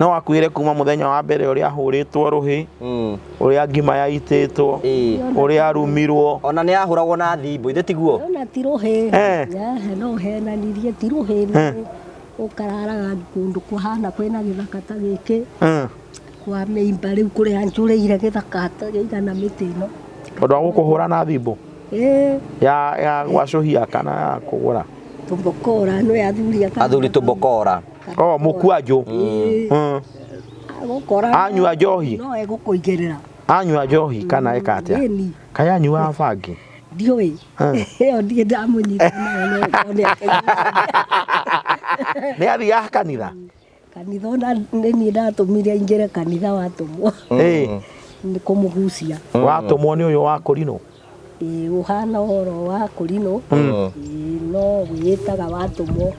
No akuĩre kuma mũthenya wa mbere ũrĩa ahũrĩtwo rũhĩ, ũrĩa ngima yaitĩtwo, ũrĩa arumirwo. Ona nĩ ahũragwo na thimbo, ithe tiguo? Ona ti rũhĩ. Ehe, no henanirie ti rũhĩ, nĩ ũkararaga kũndũ kũhana kwĩna gĩthaka ta gĩkĩ, kwa mĩimba rĩu kũrĩa njũrĩire gĩthaka ta gĩigana mĩtĩ ĩno. Ũndũ wa gũkũhũra na thimbo? Ĩĩ. Ya gwacũhia kana ya kũgũra? Tũmbokora, no athuri aka. Athuri tũmbokora. Oh, mũkwanjũ. Ĩĩ. Agũkora. Anyua njohi? No egũkũigĩrĩra. Anyua njohi kana eka atĩa? Ĩni. Kaĩ anyuaga bangi? Ndiũĩ. Ĩyo ndirĩ ndamũnyita nayo, no gũkorwo nĩ akĩnyuaga. Nĩ athiaga kanitha? Kanitha ona nĩ niĩ ndatũmire aingĩre kanitha watũmwo. Nĩ kũmũgucia. Watũmwo nĩ ũyũ wa kũrinũ? Ĩĩ, ũhana ũhoro wa kũrinũ. Ĩĩ, no wĩĩtaga watũmwo.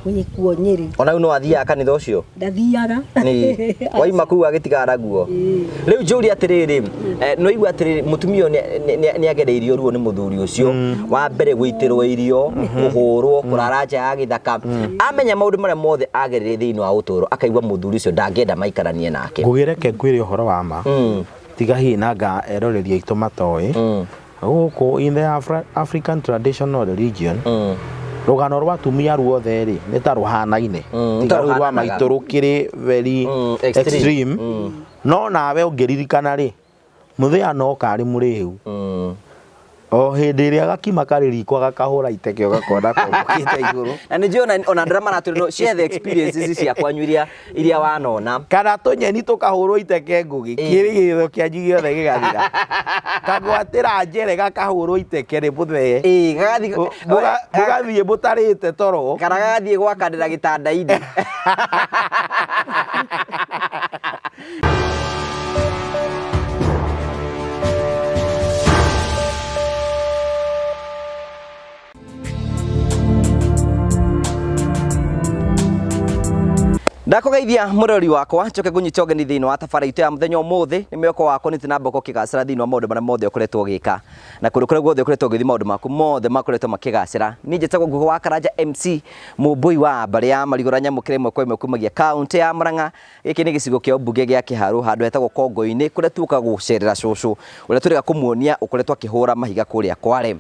Wĩ kuo Nyĩrĩ. Ona rĩu no athiaga kanitha ũcio? Ndathiaga. Nĩ. Waima kũu agĩtigara guo. Rĩu njũrie atĩrĩrĩ, no igua atĩrĩrĩ, mũtumia ũyũ nĩ agereirio ruo nĩ mũthuri ũcio. Wa mbere gũitĩrwo irio, kũhũrwo, kũrara nja ya gĩthaka. Amenya maũndũ marĩa mothe agereire thĩinĩ wa ũtũũro, akaigua mũthuri ũcio ndangĩenda maikaranie nake. Ngũgĩreke ngwĩre ũhoro wa ma. Tiga hihi nanga eroreri aitũ matoĩ. Gũkũ in the African traditional religion, rũgano rwa atumia ruothe rĩ, nĩ ta rũhanaine. Tiga rũu rwa maitũ rũkĩrĩ very extreme. No nawe ũngĩririkana rĩ, mũthĩa no karĩ mũrĩu. O hĩndĩ ĩrĩa gakima karĩ riko gakahũra iteke ũgakona kombũkĩte igũrũ. Na nĩ njũĩ ona andũ arĩa maratwĩra no share the experiences cia kwanyu iria wanona. Kana tũnyeni tũkahũrwo iteke ngũgĩ, kĩrĩgĩrĩro kĩanyu gĩothe gĩgathira. Kagwatĩra njere gakahũrwo iteke rĩ mũthee. Gagathiĩ Mũgathiĩ mũtarĩte toro. Kana gagathiĩ gwakanĩra gĩtanda-inĩ. Ndakũgeithia mũrori wakwa, njoke ngũnyite ũgeni thĩinĩ wa tabara itũ ya mũthenya ũmũthĩ. Nĩ mwĩhoko wakwa nĩ na mboko ũkĩgacĩra thĩinĩ wa maũndũ marĩa mothe ũkoretwo ũgĩka, na kũndũ kũrĩa guothe ũkoretwo ũgĩthiĩ maũndũ maku mothe makoretwo makĩgacĩra. Niĩ njĩtagwo Ngugi wa Karanja MC, mũmbũi wa mbarĩ ya Marigũra nyamũkĩra ĩmwe kwa ĩmwe kumagia kaũntĩ ya Murang'a. Gĩkĩ nĩ gĩcigo kĩa ũmbunge gĩa Kĩharũ, handũ hetagwo Kongo-inĩ, kũrĩa tuoka gũcerera cũcũ ũrĩa tũrĩga kũmuonia ũkoretwo akĩhũra mahiga kũrĩa Kware.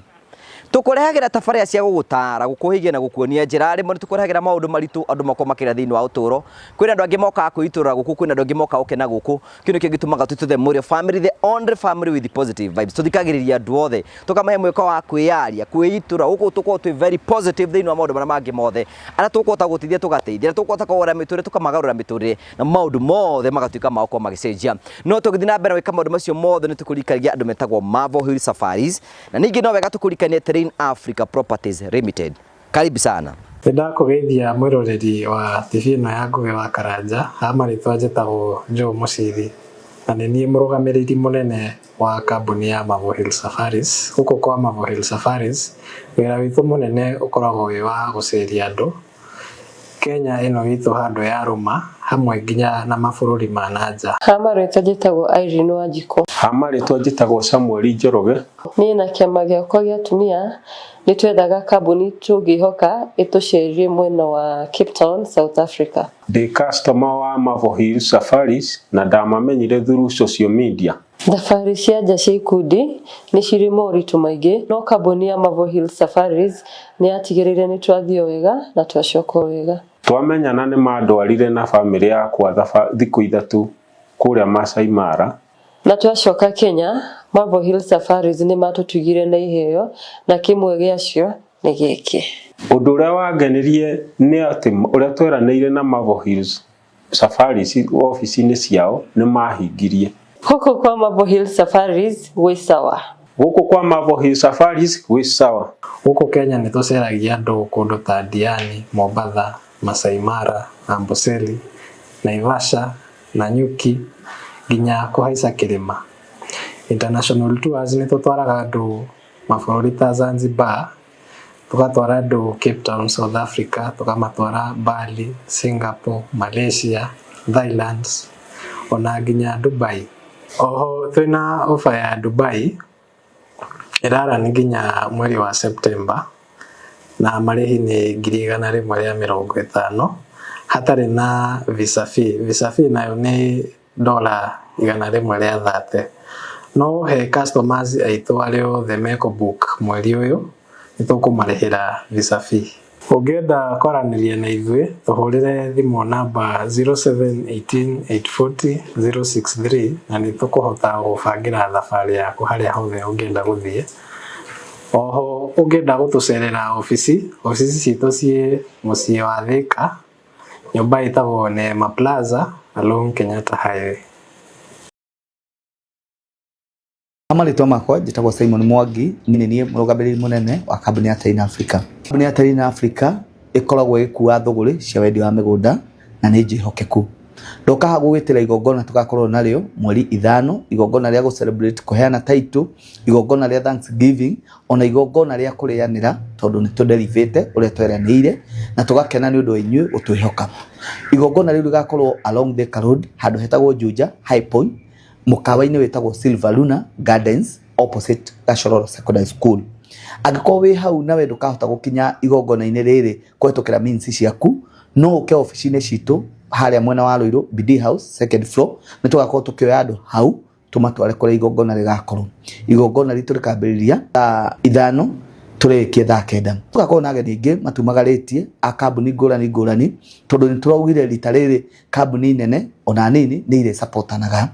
Tũkũrehagĩra tabarĩra cia gũgũtara, gũkũhĩgia na gũkuonia njĩra. Rĩmwe nĩ tũkũrehagĩra maũndũ maritũ andũ makorwo makĩra thĩinĩ wa ũtũũro. Kwĩna andũ angĩ mokaga kwĩitũrũra gũkũ, kwĩna andũ angĩ mokaga gũkena gũkũ. Kĩu nĩkĩo gĩtũmaga twĩtwo The Mũrĩo Family, the only family with positive vibes. Tũthikagĩrĩria andũ othe, tũkamahe mweke wa kwĩyaria, kwĩitũrũra. Gũkũ tũkoragwo twĩ very positive thĩinĩ wa maũndũ marĩa mangĩ mothe. Arĩa tũkũhota gũteithia tũgateithia, arĩa tũkũhota kũgarũra mĩtũrĩre tũkamagarũra mĩtũrĩre, na maũndũ mothe magatuĩka ma gũkorwo magĩcenjia. No tũgĩthiĩ na mbere na gwĩka maũndũ macio mothe nĩ tũkũririkanagia andũ metagwo Marvel Hill Safaris, na ningĩ no wega tũkũririkanie Terrain Africa Properties Limited. Karibu sana. Nĩ ndakũgeithia mwĩroreri wa TV ĩno ya Ngugi wa Karanja. Ha marĩtwa njĩtagwo Joe Mũciri na nĩ niĩ mũrũgamĩrĩri mũnene wa kambuni ya Marvel Hill Safaris. Gũkũ kwa Marvel Hill Safaris, wĩra witũ mũnene ũkoragwo wĩ wa gũceria andũ Kenya ĩno itũ handũ ya rũma hamwe nginya na mabũrũri ma na nja. Ha marĩtwa njĩtagwo Irene Wanjikũ. Ha marĩtwa njĩtagwo Samuel Njoroge. Niĩ na kĩama gĩakwa gĩa atumia nĩ twethaga kambuni tũngĩhoka ĩtũcerie mwena wa Cape Town, South Africa. Ndĩ customer wa Marvel Hill Safaris na ndamamenyire through social media. Thabarĩ cia nja cia ikundi nĩ cirĩ moritũ maingĩ, no kambuni ya Marvel Hill Safaris nĩ yatigĩrĩire nĩ twathiĩ o wega na twacoka o wega. Twamenyana nĩ mandwarire na bamĩrĩ yakwa thikũ 3 kũrĩa Masai Mara. Na twacoka Kenya, Marvel Hill Safaris nĩ matũtugire na iheo na kĩmwe gĩacio nĩ gĩkĩ. Ũndũ ũrĩa wangenirie nĩ atĩ ũrĩa tweranĩire na Marvel Hills Safaris obici-inĩ ciao nĩ mahingirie. Gũkũ kwa Marvel Hill Safaris gwĩ sawa. Gũkũ kwa Marvel Hill Safaris gwĩ sawa. Gũkũ Kenya nĩ tũceragia andũ kũndũ ta Diani, Mombatha, Masai Mara, Amboseli, Naivasha, Nanyuki nginya kũhaica kĩrĩma. International tours nĩ tũtwaraga andũ mabũrũri ta Zanzibar, tũgatwara andũ Cape Town, South Africa, tũkamatwara Bali, Singapore, Malaysia, Thailand ona nginya Dubai. Oho twĩna offer ya Dubai ĩrarani nginya mweri wa September na marĩhi nĩ 150,000. Hatarĩ na visa fee. Visa fee nayo nĩ dola 130. No he customers aitũ arĩa othe mekũ book mweri ũyũ nĩ tũkũmarĩhĩra visa fee. Ũngĩenda kwaranĩria na ithuĩ tũhũrĩre thimũ namba 0718 840 063 na nĩ tũkũhota gũbangĩra thabarĩ yaku harĩa hothe ũngĩenda gũthiĩ. Oho ũngĩenda gũtũcerera obici, obici citũ ciĩ mũciĩ wa Thika, nyũmba ĩtagwo Neema Plaza along Kenyatta Highway. Marĩtwa makwa njĩtagwo Simon Mwangi, niĩ nĩ niĩ mũrũgamĩrĩri mũnene wa kambuni ya Terrain Africa. Kambuni ya Terrain Africa ĩkoragwo ĩgĩkua thũgũrĩ cia wendia wa mĩgũnda na nĩ njĩhokeku. Ndoka haha gũgwĩtĩra igongona tũgakorwo narĩo mweri 5, igongona rĩa gũ celebrate kũheana title, igongona rĩa Thanksgiving, ona igongona rĩa kũrĩanĩra tondũ nĩ tũderivĩte ũrĩa tweranĩire na tũgakena nĩ ũndũ wa inyuĩ gũtwĩhoka. Igongona rĩu rĩgakorwo along Thika Road handũ hetagwo Juja High Point, mũkawa-inĩ wĩtagwo Silver Luna Gardens opposite Gachororo Secondary School. Angĩkorwo wĩ hau nawe ndũkahota gũkinya igongona-inĩ rĩrĩ kũhetũkĩra means ciaku, no ũke obici-inĩ citũ harĩa mwena wa Ruiru, BD House second floor, nĩ tũgakorwo tũkĩoya andũ hau tũmatware kũrĩa igongona rĩgakorwo. Igongona ritũ rĩkambĩrĩria thaa 5 tũrĩkie thaa 9. Tũgakorwo na ageni aingĩ matumagarĩtie a kambuni ngũrani ngũrani, tondũ nĩ tũraugire rita rĩrĩ kambuni nene ona nini nĩ irĩ supportanaga.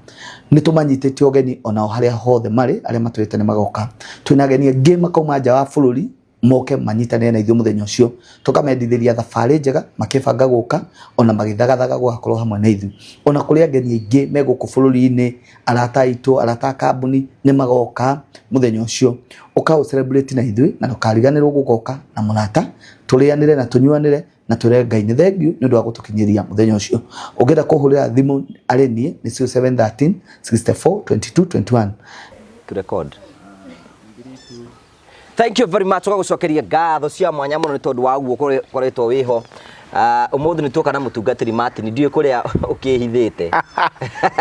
Nĩ tũmanyitĩte ũgeni onao harĩa hothe marĩ, arĩa matwĩrĩte nĩ magoka. Twĩna ageni aingĩ makauma nja wa bũrũri moke manyitanĩre na ithuĩ mũthenya ũcio, tũkamendithĩria thabarĩ njega makĩbanga gũka ona magĩthagathaga gũgakorwo hamwe na ithuĩ. Ona kũrĩ ageni aingĩ me gũkũ bũrũri-inĩ, arata aitũ, arata a kambuni nĩ magoka mũthenya ũcio. Ũka ũ celebrate na ithuĩ na ndũkariganĩrwo gũgoka na mũrata, tũrĩanĩre na tũnyuanĩre na twĩre Ngai nĩ thengiũ nĩ ũndũ wa gũtũkinyĩria mũthenya ũcio. Ũngĩenda kũhũrĩra thimũ arĩ niĩ nĩ 0713 64 22 21. To record. Thank you very much. Ũgagũcokeria ngatho cia mwanya mũno nĩ tondũ wa ũguo ũkoretwo wĩho. Ũmũthĩ nĩ tuoka na mũtungatĩri Martin, ndiũĩ kũrĩa ũkĩhithĩte.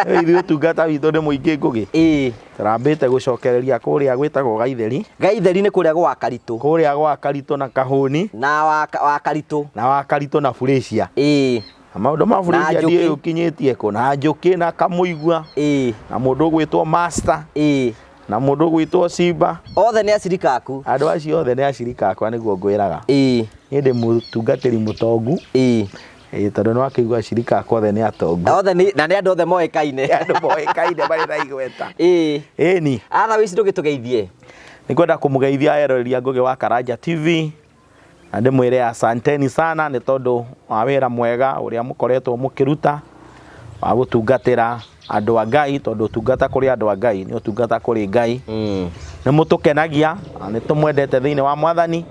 Ithuĩ ũtungata witũ nĩ mũingĩ Ngũgĩ. Ĩĩ. Tũrambĩte gũcokereria kũrĩa gwĩtagwo Gaitheri. Gaitheri nĩ kũrĩa gwa Karitũ. Kũrĩa gwa Karitũ na Kahũni. Na wa Karitũ. Na wa Karitũ na Furĩcia. Ĩĩ. Na maũndũ ma Furĩcia ndiũĩ ũkinyĩtie kũ. Na Njũkĩ na Kamũigua. Ĩĩ. Na mũndũ ũgwĩtwo Master. Ĩĩ. Na mũndũ ũgwĩtwo Simba. Othe nĩ acirika aku. Andũ acio othe nĩ acirika akwa nĩguo ngwĩraga. Ĩĩ. Niĩ ndĩ mũtungatĩri mũtongu. Ĩĩ. Ĩĩ, tondũ nĩ wakĩigua acirika akwa othe nĩ atongu. Othe nĩ, na nĩ andũ othe moĩkaine. Nĩ andũ moĩkaine marĩ na igweta. Ĩĩ. Ĩni. Atha wĩci ndũgĩtũgeithie. Nĩ kwenda kũmũgeithia eroreri a Ngũgĩ wa Karanja TV. Na ndĩmwĩre asanteni sana nĩ tondũ wa wĩra mwega ũrĩa mũkoretwo mũkĩruta wa gũtungatĩra andũ a Ngai, tondũ ũtungata kũrĩ andũ a Ngai nĩ ũtungata kũrĩ Ngai. Nĩ mũtũkenagia na nĩ tũmwendete thĩinĩ wa Mwathani,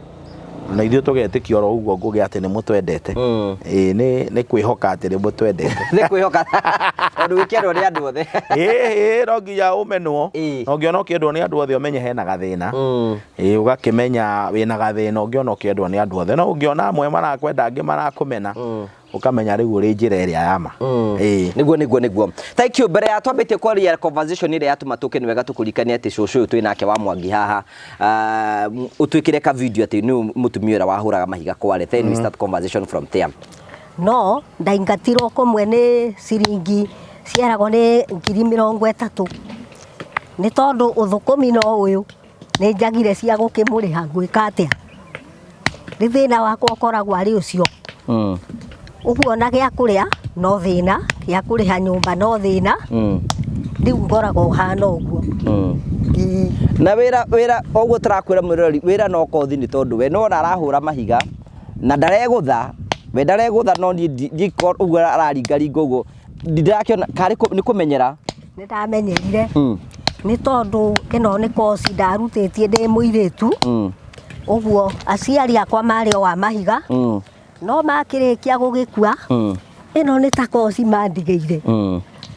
na ithuĩ tũgetĩkia oro ũguo Ngũgĩ atĩ nĩ mũtwendete. Ĩĩ, nĩ kwĩhoka atĩ nĩ mũtwendete. Nĩ kwĩhoka. Tondũ wĩkĩendwo nĩ andũ othe. Ĩĩ, no nginya ũmenwo. Ĩĩ. Na ũngĩona ũkĩendwo nĩ andũ othe ũmenye hena gathĩna. Ĩĩ, ũgakĩmenya wĩna gathĩna ũngĩona ũkĩendwo nĩ andũ othe. No ũngĩona amwe marakwenda angĩ marakũmena, ũkamenya rĩu ũrĩ njĩra ĩrĩa ya ma. Ĩĩ. Nĩguo, nĩguo, nĩguo. Thank you. Mbere ya twambĩtie kwaria conversation ĩrĩa yatũma tũke, nĩ wega tũkũririkanie atĩ cũcũ ũyũ twĩ nake wa Mwangi haha, ũtwĩkĩre ka video atĩ nĩ mũtumia ũrĩa wahũraga mahiga kware. Then we start conversation from there. No ndaingatirwo kũmwe nĩ ciringi ciaragwo nĩ 30,000 nĩ tondũ ũthũkũmi no ũyũ nĩ njagire cia gũkĩmũrĩha ngwĩka atĩa. Nĩ thĩna wakwa ũkoragwo arĩ ũcio. Ũguo na gĩa kũrĩa no thĩna, gĩa kũrĩha nyũmba no thĩna. Rĩu ngoragwo ũhana ũguo. Ĩĩ. Na wĩra ũguo tũrakwĩra mwĩroreri, wĩra no kothi nĩ tondũ we nĩwona arahũra mahiga na ndaregũtha, we ndaregũtha no niĩ ũguo araringaringa ũguo ndĩrakĩona karĩ nĩ kũmenyera. Nĩ ndamenyerire. Nĩ tondũ ĩno nĩ koci ndarutĩtie ndĩ mũirĩtu. Ũguo aciari akwa marĩ o a mahiga. No makĩrĩkia gũgĩkua, ĩno nĩ ta koci mandigĩire.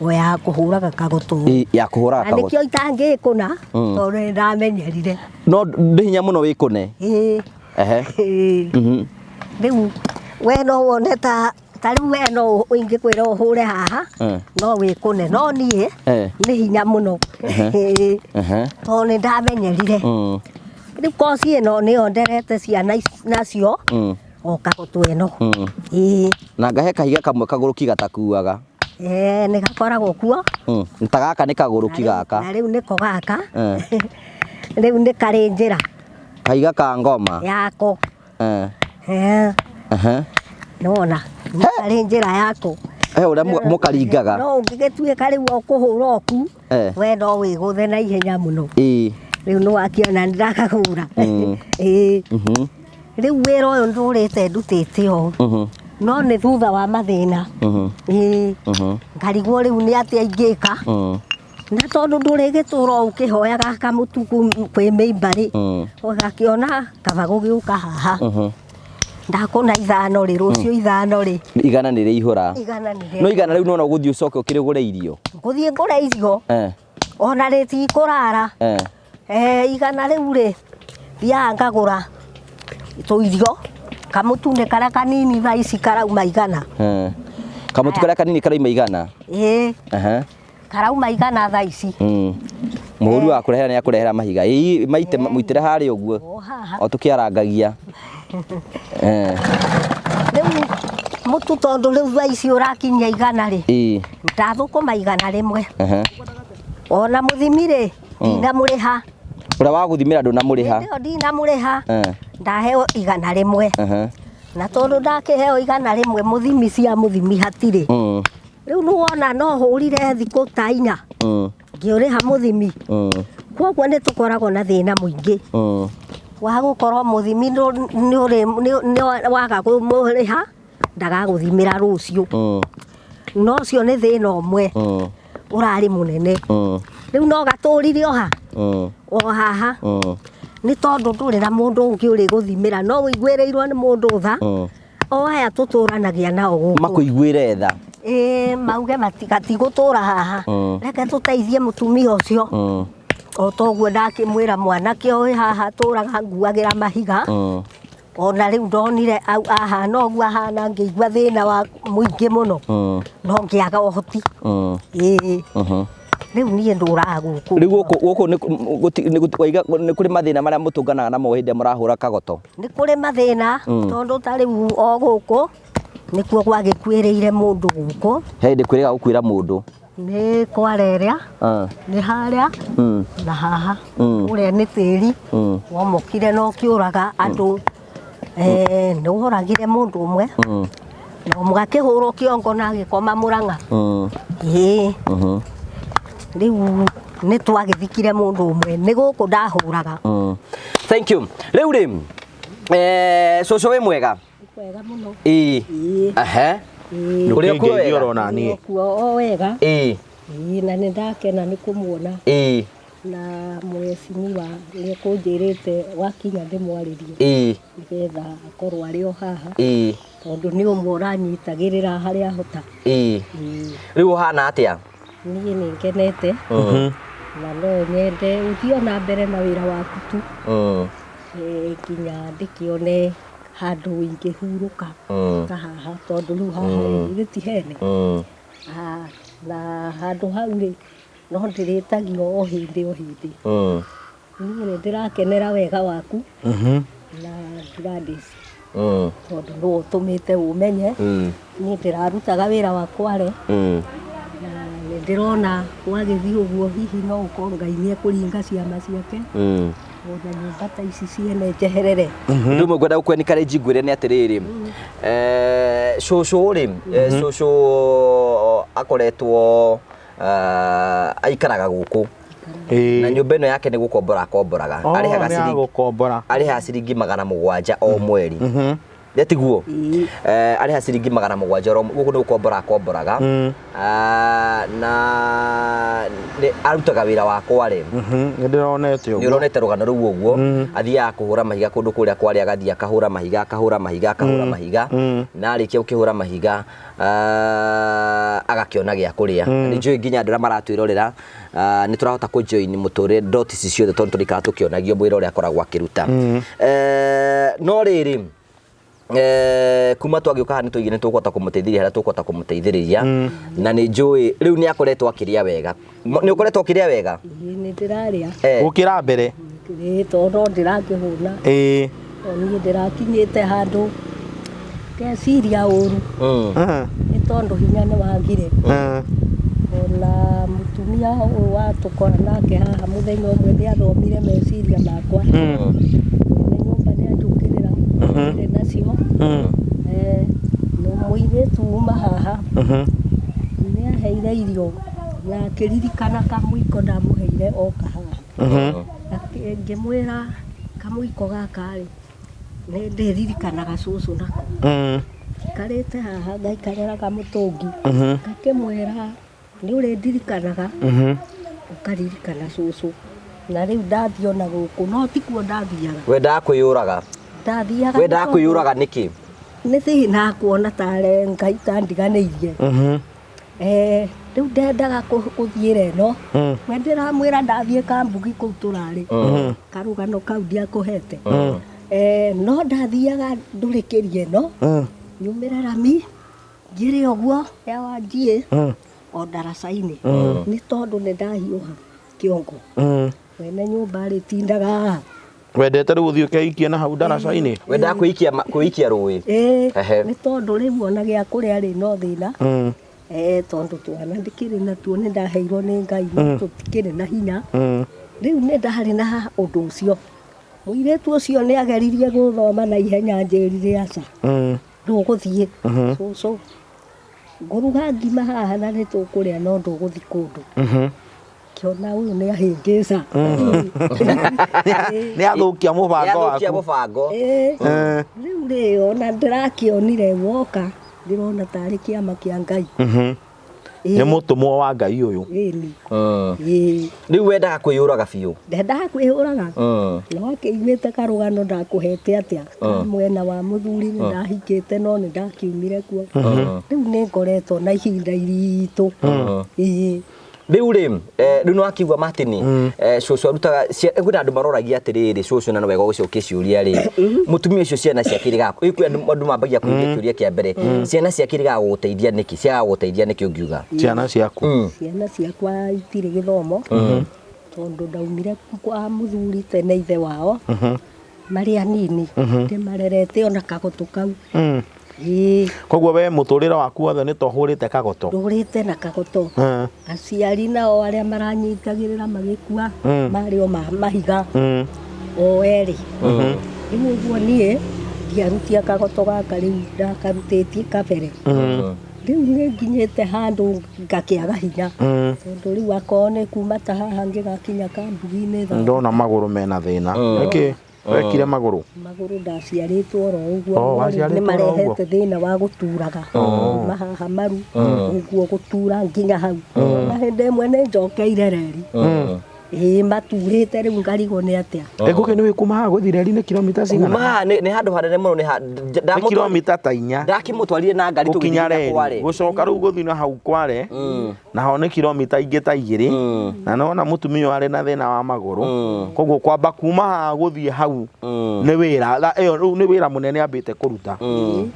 O ya kũhũraga kagoto. Ĩ, ya kũhũraga Na kagoto. nĩkĩo itangĩkũna, tondũ nĩ ndamenyerire. No ndĩ hinya mũno wĩkũne. Ĩĩ. Ehe. Ĩĩ. Rĩu we no wone ta rĩu we no ingĩkwĩra ũhũre haha, no wĩkũne. No niĩ, nĩ hinya mũno. Ĩĩ. Tondũ nĩ ndamenyerire. Rĩu koci ĩno nĩyo nderete ciana nacio. O kagoto ĩno. Ĩĩ. Na ngahe kahiga kamwe kagũrũki gatakuaga. Ĩĩ nĩ gakoragwo kuo. Ta gaka nĩ kagũrũki gaka. Na rĩu nĩko gaka. Rĩu nĩ karĩ njĩra. Kahiga ka ngoma. Yako. Nĩwona nĩ karĩ njĩra yako. He ũrĩa mũkaringaga. No ũngĩgĩtuĩka rĩu o kũhũra oku we no wĩgũthe na ihenya mũno. Rĩu nĩwakĩona nĩndakahũra. Ĩĩ. Rĩu wĩra ũyũ ndũrĩte ndutĩte ũũ. No nĩ thutha wa mathĩna. Ĩĩ. Ngarigwo rĩu nĩ atĩa ingĩka. Na tondũ ndũrĩgĩtũra ũkĩhoyaga kamũtu kwĩ mĩimba rĩ, ũgakĩona kaba gũgĩũka haha. Ndakũna 5 rĩ, rũciũ 5 rĩ. Igana nĩ rĩihũra. Igana nĩ rĩihũra. No igana rĩu nona ũgũthiĩ ũcoke ũkĩrĩgũre irio. Ngũthiĩ ngũre irio. Ona rĩtikũrara. Igana rĩu rĩ, thiaga ngagũra tũirio, kamũtu nĩ karĩa kanini thaa ici karauma 100. Kamũtu karĩa kanini karauma 100? Ĩĩ. Karauma 100 thaa ici. Mũhũri wa kũrehera nĩ akũrehera mahiga. Ĩĩ, maite mũitĩre harĩa ũguo. O tũkĩarangagia. Rĩu mũtu tondũ rĩu thaa ici ũrakinyia 100 rĩ. Ndathũkũma 100. Ona mũthimi rĩ, ndinamũrĩha. Ũrĩa wa gũthimĩra ndũnamũrĩha. Ĩyo ndinamũrĩha. Ndaheo 100. Na tondũ ndakĩheo 100 mũthimi cia mũthimi hatirĩ. Rĩu nĩwona no hũrire thikũ ta 4 ngĩũrĩha mũthimi. Koguo nĩ tũkoragwo na thĩna mũingĩ wa gũkorwo mũthimi nĩ waga kũmũrĩha ndagagũthimĩra rũciũ. No ũcio nĩ thĩna ũmwe ũrarĩ mũnene. Rĩu no gatũrire o ha? O haha. Nĩ tondũ ndũrĩ na mũndũ ũngĩ ũrĩgũthimĩra, no ũiguĩrĩirwo nĩ mũndũ tha. O aya tũtũranagia nao gũkũ. Makũiguĩre tha. Ĩĩ, mauge gatigũtũra haha. Reke tũteithie mũtumia ũcio. O toguo ndakĩmwĩra mwanake ũyũ haha tũraga nguagĩra mahiga. Ona rĩu ndonire ahana ũguo ahana ngĩigua thĩna wa mũingĩ mũno. No ngĩaga ũhoti. Ĩĩ. Rĩu niĩ ndũraga gũkũ. Rĩu gũkũ nĩ kũrĩ mathĩna marĩa mũtũnganaga namo hĩndĩ ĩrĩa mũrahũra kagoto? Nĩ kũrĩ mathĩna tondũ ta rĩu o gũkũ nĩkuo gwagĩkuĩrĩire mũndũ gũkũ. He hĩndĩ kwĩrĩga gũkuĩra mũndũ? Nĩ kwarerĩa, nĩ harĩa na haha. Ũrĩa nĩ tĩri womokire na ũkĩũraga andũ. Nĩ woragire mũndũ ũmwe. Na mũgakĩhũrwo kĩongo na agĩkoma Mũrang'a. Ĩĩ. Rĩu nĩ twagĩthikire mũndũ ũmwe, nĩ gũkũ ndahũraga. Thank you. Rĩu rĩ, cũcũ wĩ mwega? Wega mũno. Ĩĩ. Ũrĩa kuo wega? Ũrona niĩ. Kuo o wega. Ĩĩ. Ĩĩ, na nĩ ndakena nĩ kũmuona. Ĩĩ. Na mheshimiwa nĩ ekũnjĩrĩte wakinya ndĩmwarĩrie. Ĩĩ. Nĩgetha akorwo arĩ o haha. Ĩĩ. Tondũ nĩ ũmwe ũranyitagĩrĩra harĩa hota. Ĩĩ. Rĩu ũhana atĩa? Niĩ nĩ ngenete. Na no nyende ũthiĩ na mbere na wĩra waku tu. Nginya ndĩkĩone handũ ingĩhurũka ta haha, tondũ rĩu haha rĩ tihene. Na handũ hau rĩ no ndĩrĩtagio o hĩndĩ o hĩndĩ. Niĩ nĩ ndĩrakenera wega waku na Gladys. Tondũ nĩwe ũtũmĩte ũmenye. Niĩ ndĩrarutaga wĩra wa kware. Na nĩ ndĩrona wagĩthiĩ ũguo hihi no ũkorwo Ngai nĩ ekũringa ciama ciake. Ona nyũmba ta ici ciene njeherere. Ũndũ ũmwe ngwenda gũkũ encourage ngwĩre nĩ atĩrĩrĩ, cũcũ rĩ, cũcũ akoretwo aikaraga gũkũ. Na nyũmba ĩno yake nĩ gũkombora akomboraga. Arĩhaga ciringi arĩhaga ciringi 700 o mweri. Tiguo? Arĩhaga ciringi 700 o gũkũ nĩ gũkombora akomboraga. Na arutaga wĩra wa kware. Nĩ ndĩronete ũguo. Nĩ ũronete rũgano rũu ũguo. Athiaga kũhũra mahiga kũndũ kũrĩa kware, agathiĩ akahũra mahiga, akahũra mahiga, akahũra mahiga. Na arĩkia gũkĩhũra mahiga, agakĩona gĩa kũrĩa. Nĩ njũĩ nginya andũ arĩa maratwĩrorera, nĩ tũrahota kũ join mũtũrĩre dot ici ciothe tondũ tũrĩikaraga tũkĩonagio mwĩra ũrĩa akoragwo akĩruta. No rĩrĩ, kuma twagĩũka haha nĩ twaigire nĩ tũkũhota kũmũteithĩrĩria harĩa tũkũhota kũmũteithĩrĩria. Na nĩ njũĩ rĩu nĩ akoretwo akĩrĩa wega. Nĩ ũkoretwo ũkĩrĩa wega? Ĩĩ, nĩ ndĩrarĩa. Gũkĩra mbere? Ĩĩ, tondũ no ndĩrakĩhũna. Ĩĩ. Niĩ ndĩrakinyĩte handũ Ngeciria ũru nĩ tondũ hinya nĩ wagire. Ona mũtumia ũyũ watũkora nake haha mũthenya ũmwe nĩ athomire meciria makwa. Mwene nyũmba nĩ anjũkĩrĩra ndĩrĩ nacio. Mũirĩtu uma haha nĩ aheire irio na akĩririkana kamũiko ndamũheire oka haha. Ngĩmwĩra kamũiko gaka rĩ, nĩ ndĩririkanaga cũcũ nako. Njikarĩte haha ngaikarĩra kamũtũngi, ngakĩmwĩra nĩ ũrĩndirikanaga, ũkaririkana cũcũ. Na rĩu ndathiĩ ona gũkũ, no tikuo ndathiaga. Wendaga kwĩyũraga? Ndathiaga. Wendaga kwĩyũraga nĩkĩ? Nĩ thĩna kuona tarĩ Ngai tandiganĩirie. Rĩu ndendaga gũthiĩra ĩno. We ndĩramwĩra ndathiĩ Kambugi kũu tũrarĩ. Karũgano kau ndiakũhete. No ndathiaga ndũrĩkĩrie ĩno. Nyumĩre rami, njĩre ũguo ya Wanjiĩ o ndaraca-inĩ. Nĩ tondũ nĩ ndahiũha kĩongo. Mwene nyũmba arĩtindaga haha. Wendete rĩu ũthiĩ ũkeikie na hau ndaraca-inĩ? Wendaga kwĩikia rũĩ? Ĩĩ, nĩ tondũ rĩu ona gĩa kũrĩa rĩ no thĩna. Tondũ twana ndĩkĩrĩ natuo nĩ ndaheirwo nĩ Ngai, no tũtikĩrĩ na hinya. Rĩu nĩ ndarĩ na ũndũ ũcio. Mũirĩtu ũcio nĩ ageririe gũthoma na ihenya anjĩrire aca. Ndũgũthiĩ. Cũcũ, ngũruga ngima haha na nĩ tũkũrĩa no ndũgũthiĩ kũndũ. Kĩona ũyũ nĩ ahĩngĩca. Nĩ athũkia mũbango waku. Nĩ athũkia mũbango. Rĩu rĩ, ona ndĩrakĩonire woka, ndĩrona tarĩ kĩama kĩa Ngai. Nĩ mũtũmwo wa Ngai ũyũ. Ĩni. Rĩu wendaga kwĩyũraga biũ? Ndendaga kwĩyũraga. No akĩiguĩte karũgano ndakũhete atĩa. Mwena wa mũthuri nĩ ndahikĩte no nĩ ndakiumire kuo. Rĩu nĩ ngoretwo na ihinda iritũ. Rĩu rĩ, rĩu nĩ wakiuga Martin, cũcũ arutaga, kwĩna andũ maroragia atĩrĩrĩ, cũcũ na nĩ wega gũcokia ciũria rĩ. Mũtumia ũcio ciana ciake irĩgaga, kwĩ andũ mambagia kũũria kĩũria kĩa mbere. Ciana ciake irĩgaga gũgũteithia nĩkĩ? Ciagaga gũgũteithia nĩkĩ ũngiuga? Ciana ciaku. Ciana ciakwa itirĩ gĩthomo. Tondũ ndaumire kwa mũthuri tene ithe wao. Marĩ anini. Ndĩmarerete ona kagoto kau. Koguo we mũtũrĩre waku wothe nĩ tohũrĩte kagoto? Ndũrĩte na kagoto. Aciari nao arĩa maranyitagĩrĩra magĩkua, marĩ o mahiga. O erĩ. Rĩu ũguo niĩ ndiarutia kagoto gaka rĩu ndakarutĩtie kabere. Rĩu nĩ nginyĩte handũ ngakĩaga hinya. Tondũ rĩu akorwo nĩ kuma ta haha ngĩgakinya Kambugi-inĩ thaa. Ndona magũrũ mena thĩna. Nĩkĩ? Wekire magũrũ? Magũrũ ndaciarĩtwo oro ũguo. Waciarĩtwo Nĩ oro ũguo? marehete thĩna wa gũturaga. Kuma haha maru, ũguo gũtura nginya hau. Na hĩndĩ ĩmwe nĩ njokeire reri. Ĩĩ, maturĩte rĩu ngarigwo nĩ atĩa. Ngũkĩ nĩ wĩ kuma haha gũthiĩ reri nĩ kilomita cigana? Kuma haha nĩ handũ hanene mũno, nĩ Nĩ kilomita ta inya. Ndakĩmũtwarire na ngari Gũkinya tũgĩthiĩ reri. Kware. Gũcoka rĩu gũthiĩ na hau Kware. Naho nĩ kilomita ingĩ ta igĩrĩ. Na nĩwona mũtumia ũyũ arĩ na thĩna wa magũrũ. Koguo kwamba kuma haha gũthiĩ hau nĩ wĩra. Na ĩyo rĩu nĩ wĩra mũnene ambĩte kũruta.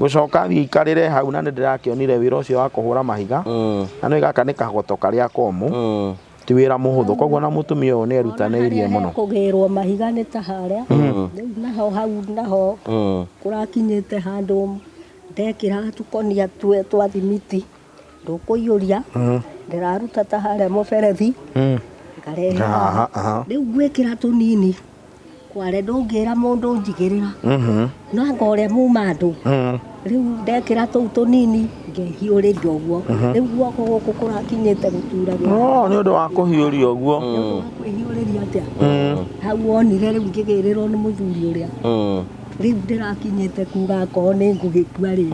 Gũcoka athiĩ aikarĩre hau na nĩndĩrakĩonire wĩra ũcio wa kũhũra mahiga. Na nĩ gaka nĩ kagoto karĩa komũ. Ti wĩra mũhũthũ. Koguo na mũtumia ũyũ nĩ erutanĩirie mũno. Kũgĩrwo mahiga nĩ ta harĩa. Rĩu naho hau naho kũrakinyĩte handũ ndekĩra tũkonia twa thimiti. Ndũkũiyũria. Ndĩraruta ta harĩa mũberethi. Ngarehe haha. Rĩu ngwĩkĩra tũnini. Kware ndũngĩra mũndũ njigĩrĩra. No anga ũrĩa muma andũ. Rĩu ndekĩra tũu tũnini ngehiũrĩria ũguo. Rĩu guoko gũkũ kũrakinyĩte gũtura gĩa. No, nĩ ũndũ wa kũhiũria ũguo. Nĩ ũndũ wa kwĩhiũrĩria atĩa? Hau wonire rĩu ngĩgĩrĩrwo nĩ mũthuri ũrĩa. Rĩu ndĩrakinyĩte kuga akorwo nĩ ngũgĩkua rĩ.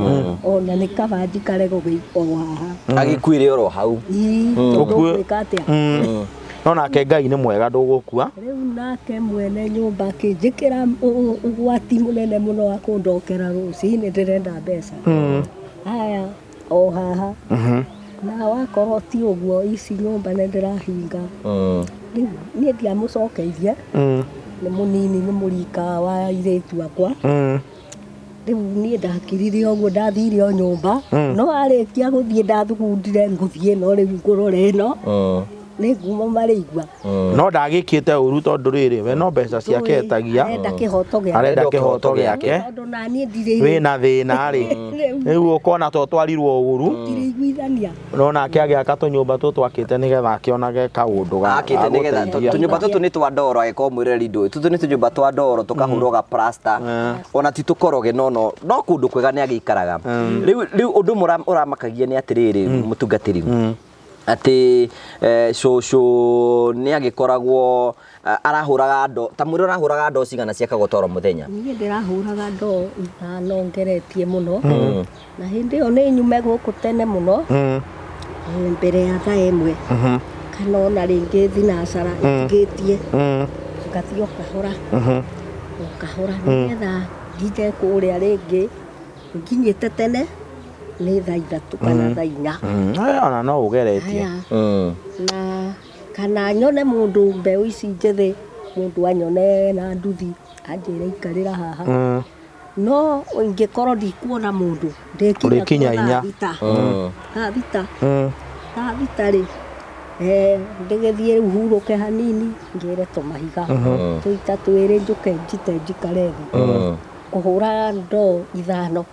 Ona nĩ kaba njikare o haha. Agĩkuire oro hau. Ii, tondũ ũgwĩka atĩa? No nake Ngai nĩ mwega ndũgũkua. Rĩu nake mwene nyũmba akĩnjĩkĩra ũgwati mũnene mũno wa kũndokera rũcinĩ ndĩrenda mbeca. Haya, o haha. Na wakorwo ti ũguo ici nyũmba nĩ ndĩrahinga. Rĩu niĩ ndiamũcokeirie. Nĩ mũnini nĩ mũrika wa airĩtu akwa. Rĩu niĩ ndakirire ũguo ndathire o nyũmba. No arĩkia gũthiĩ ndathugundire ngũthiĩ no rĩu ngũrore ĩno. Nĩ ngumo marĩigua. No ndagĩkĩte ũru tondũ rĩrĩ we no mbeca ciake etagia. Arenda kĩhoto gĩake. Arenda kĩhoto gĩake. Tondũ naniĩ ndirĩ Wĩna thĩna rĩ, rĩu ũkona to twarirwo ũru. Ndirĩiguithania. No nake agĩaka tũnyũmba tũtũ akĩte nĩgetha akĩonage kaũndũ ga Akĩte nĩgetha gũteithia. Tũnyũmba tũtũ nĩ twa ndoro, angĩkorwo mwĩroreri ndũĩ, tũtũ nĩ tũnyũmba twa ndoro tũkahũrwo ga plaster, ona ti tũkoroge, no no no kũndũ kwega nĩ agĩikaraga. Rĩu rĩu ũndũ ũmwe ũramakagia nĩ atĩrĩrĩ, mũtungatĩri, atĩ cũcũ nĩ agĩkoragwo arahũraga ndo ta mwĩrĩ, ũrahũraga ndoo cigana cia kagotoro mũthenya? Niĩ ndĩrahũraga ndoo 5 ngeretie mũno, na hĩndĩ ĩyo nĩ nyume gũkũ tene mũno, mbere ya thaa 1 kana ona rĩngĩ thinacara ĩtigĩtie, ngathiĩ o kahora o kahora nĩgetha nginye kũrĩa rĩngĩ nginyĩte tene nĩ thaa 3 kana thaa 4. Ona no ũgeretie. Aya. Na kana nyone mũndũ mbeũ ici njĩthĩ, mũndũ anyone na nduthi anjĩre ikarĩra haha, no ingĩkorwo ndikuona mũndũ ndĩkinya Ũrĩkinya kuo thaa 4. 6. Thaa 6, thaa 6 rĩ, ndĩgĩthiĩ rĩu hurũke hanini, ngĩre tũmahiga tũita twĩrĩ, njũke njite njikare thĩ kũhũra ndoo 5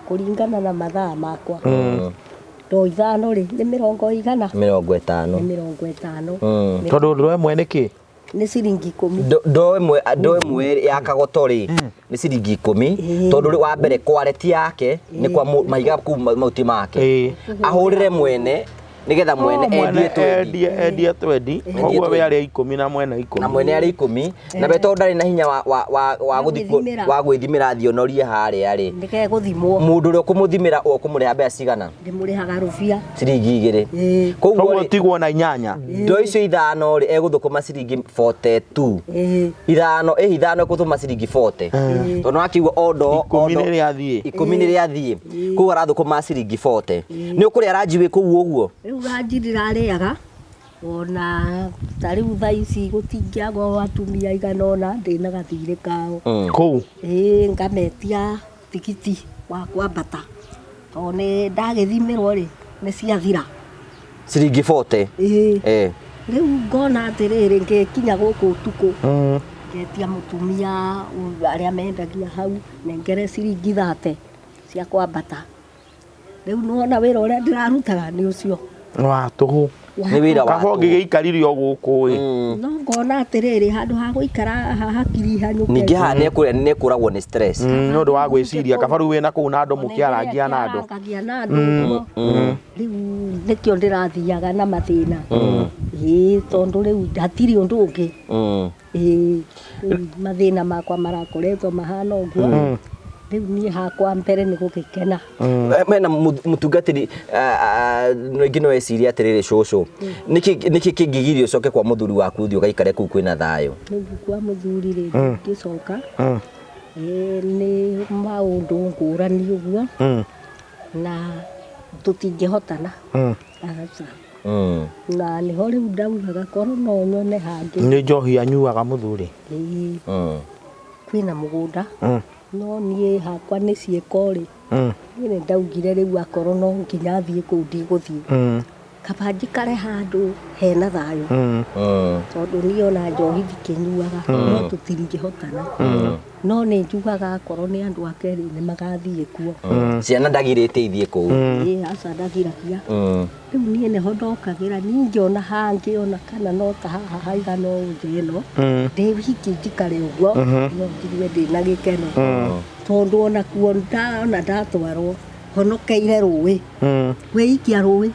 kũringana na mathaa makwa. Ndoo 5 rĩ, nĩ mĩrongo igana? 50. Nĩ 50. Tondũ ndoo ĩmwe nĩ kĩ? Nĩ ciringi 10. Ndoo ĩmwe ya kagoto rĩ, nĩ ciringi 10, tondũ rĩ, wa mbere kwareti yake nĩ kwa mahiga kuu mau ti make, ahũrĩre mwene nĩgetha mwene endie twendi. Endie twendi, koguo we arĩ 10 na mwene 10. Na mwene arĩ 10, na we tondũ ndarĩ na hinya wa gũthiĩ gwĩthimĩra. Wa gwĩthimĩra athiĩ onorie harĩa rĩ, Nĩkegũthimwo. Mũndũ ũrĩa ũkũmũthimĩra ũkũmũrĩha mbeca cigana? Ndĩmũrĩhaga rũbia. Ciringi 2. Ĩĩ. Koguo Koguo rĩ, tigwo na 8. Ndoo icio 5 rĩ, egũthũkũma ciringi 42. Ĩĩ. 5 ĩ 5 ekũthũkũma ciringi 40, tondũ akiuga o ndoo 10 nĩ rĩathiĩ. 10 nĩ rĩathiĩ, koguo arathũkũma ciringi 40. Nĩ ũkũrĩa ranji wĩ kũu ũguo? Rĩu ranji ndirarĩaga ona ta rĩu thaa ici gũtingĩagwo atumia aigana ũna ndĩna gathirĩ kao. Kũu. Ĩĩ, ngametia tigiti wa kwambata tondũ nĩ ndagĩthimĩrwo rĩ, nĩ ciathira. Ciringi 40. Ĩĩ. Rĩu ngona atĩrĩrĩ, ngĩkinya gũkũ ũtukũ, ngetia mũtumia arĩa mendagia hau nengere ciringi 30 cia kwambata. Rĩu nĩwona wĩra ũrĩa ndĩrarutaga nĩ ũcio. Wa tũhũ. Nĩ wĩra wa Kaba tũhũ. ũngĩgĩikarire o gũkũ ĩ. No ngona atĩrĩrĩ, handũ ha gũikara haha hakiri hanyũke. Ningĩ haha nĩekũragwo nĩ stress. Nĩ ũndũ wa gwĩciria kaba rĩu wĩna kũu na andũ mũkĩarangia na andũ. Mũkĩarangagia na andũ ũguo. Rĩu nĩkĩo ndĩrathiaga na mathĩna. Ĩĩ, tondũ rĩu hatirĩ ũndũ ũngĩ. Ĩĩ, rĩu mathĩna makwa marakoretwo mahana ũguo. Rĩu niĩ hakwa mbere nĩ gũgĩkena. Mena mũtungatĩri rĩngĩ no ecirie atĩrĩrĩ, cũcũ, nĩkĩ kĩngĩgiria ũcoke kwa mũthuri waku, ũthiĩ ũgaikare kũu kwĩna thayũ? Rĩu kwa mũthuri rĩ, ngĩcoka nĩ maũndũ ngũrani ũguo, na tũtingĩhotana. Aca. Na nĩho rĩu ndaugaga korwo no nyone hangĩ. Nĩ njohi anyuaga mũthuri? Ĩĩ. Kwĩna mũgũnda, no niĩ hakwa nĩ ciĩko rĩ, niĩ nĩ ndaugire rĩu akorwo no nginya thiĩ kũu ndigũthiĩ, kaba njikare handũ hena thayũ, tondũ niĩ ona njohi ndikĩnyuaga, no tũtingĩhotana. No nĩ njugaga akorwo nĩ andũ ake rĩ, nĩ magathiĩ kuo. Ciana ndagirĩte ithiĩ kũu? Ĩĩ, aca, ndagiragia. Rĩu niĩ nĩho ndokagĩra ningĩona hangĩ ona kana no ta haha haigana ũũ nja ĩno, ndĩ wiki njikare ũguo, no njigue ndĩna gĩkeno, tondũ ona kuo ona ndatwarwo honokeire rũĩ, kwĩikia rũĩ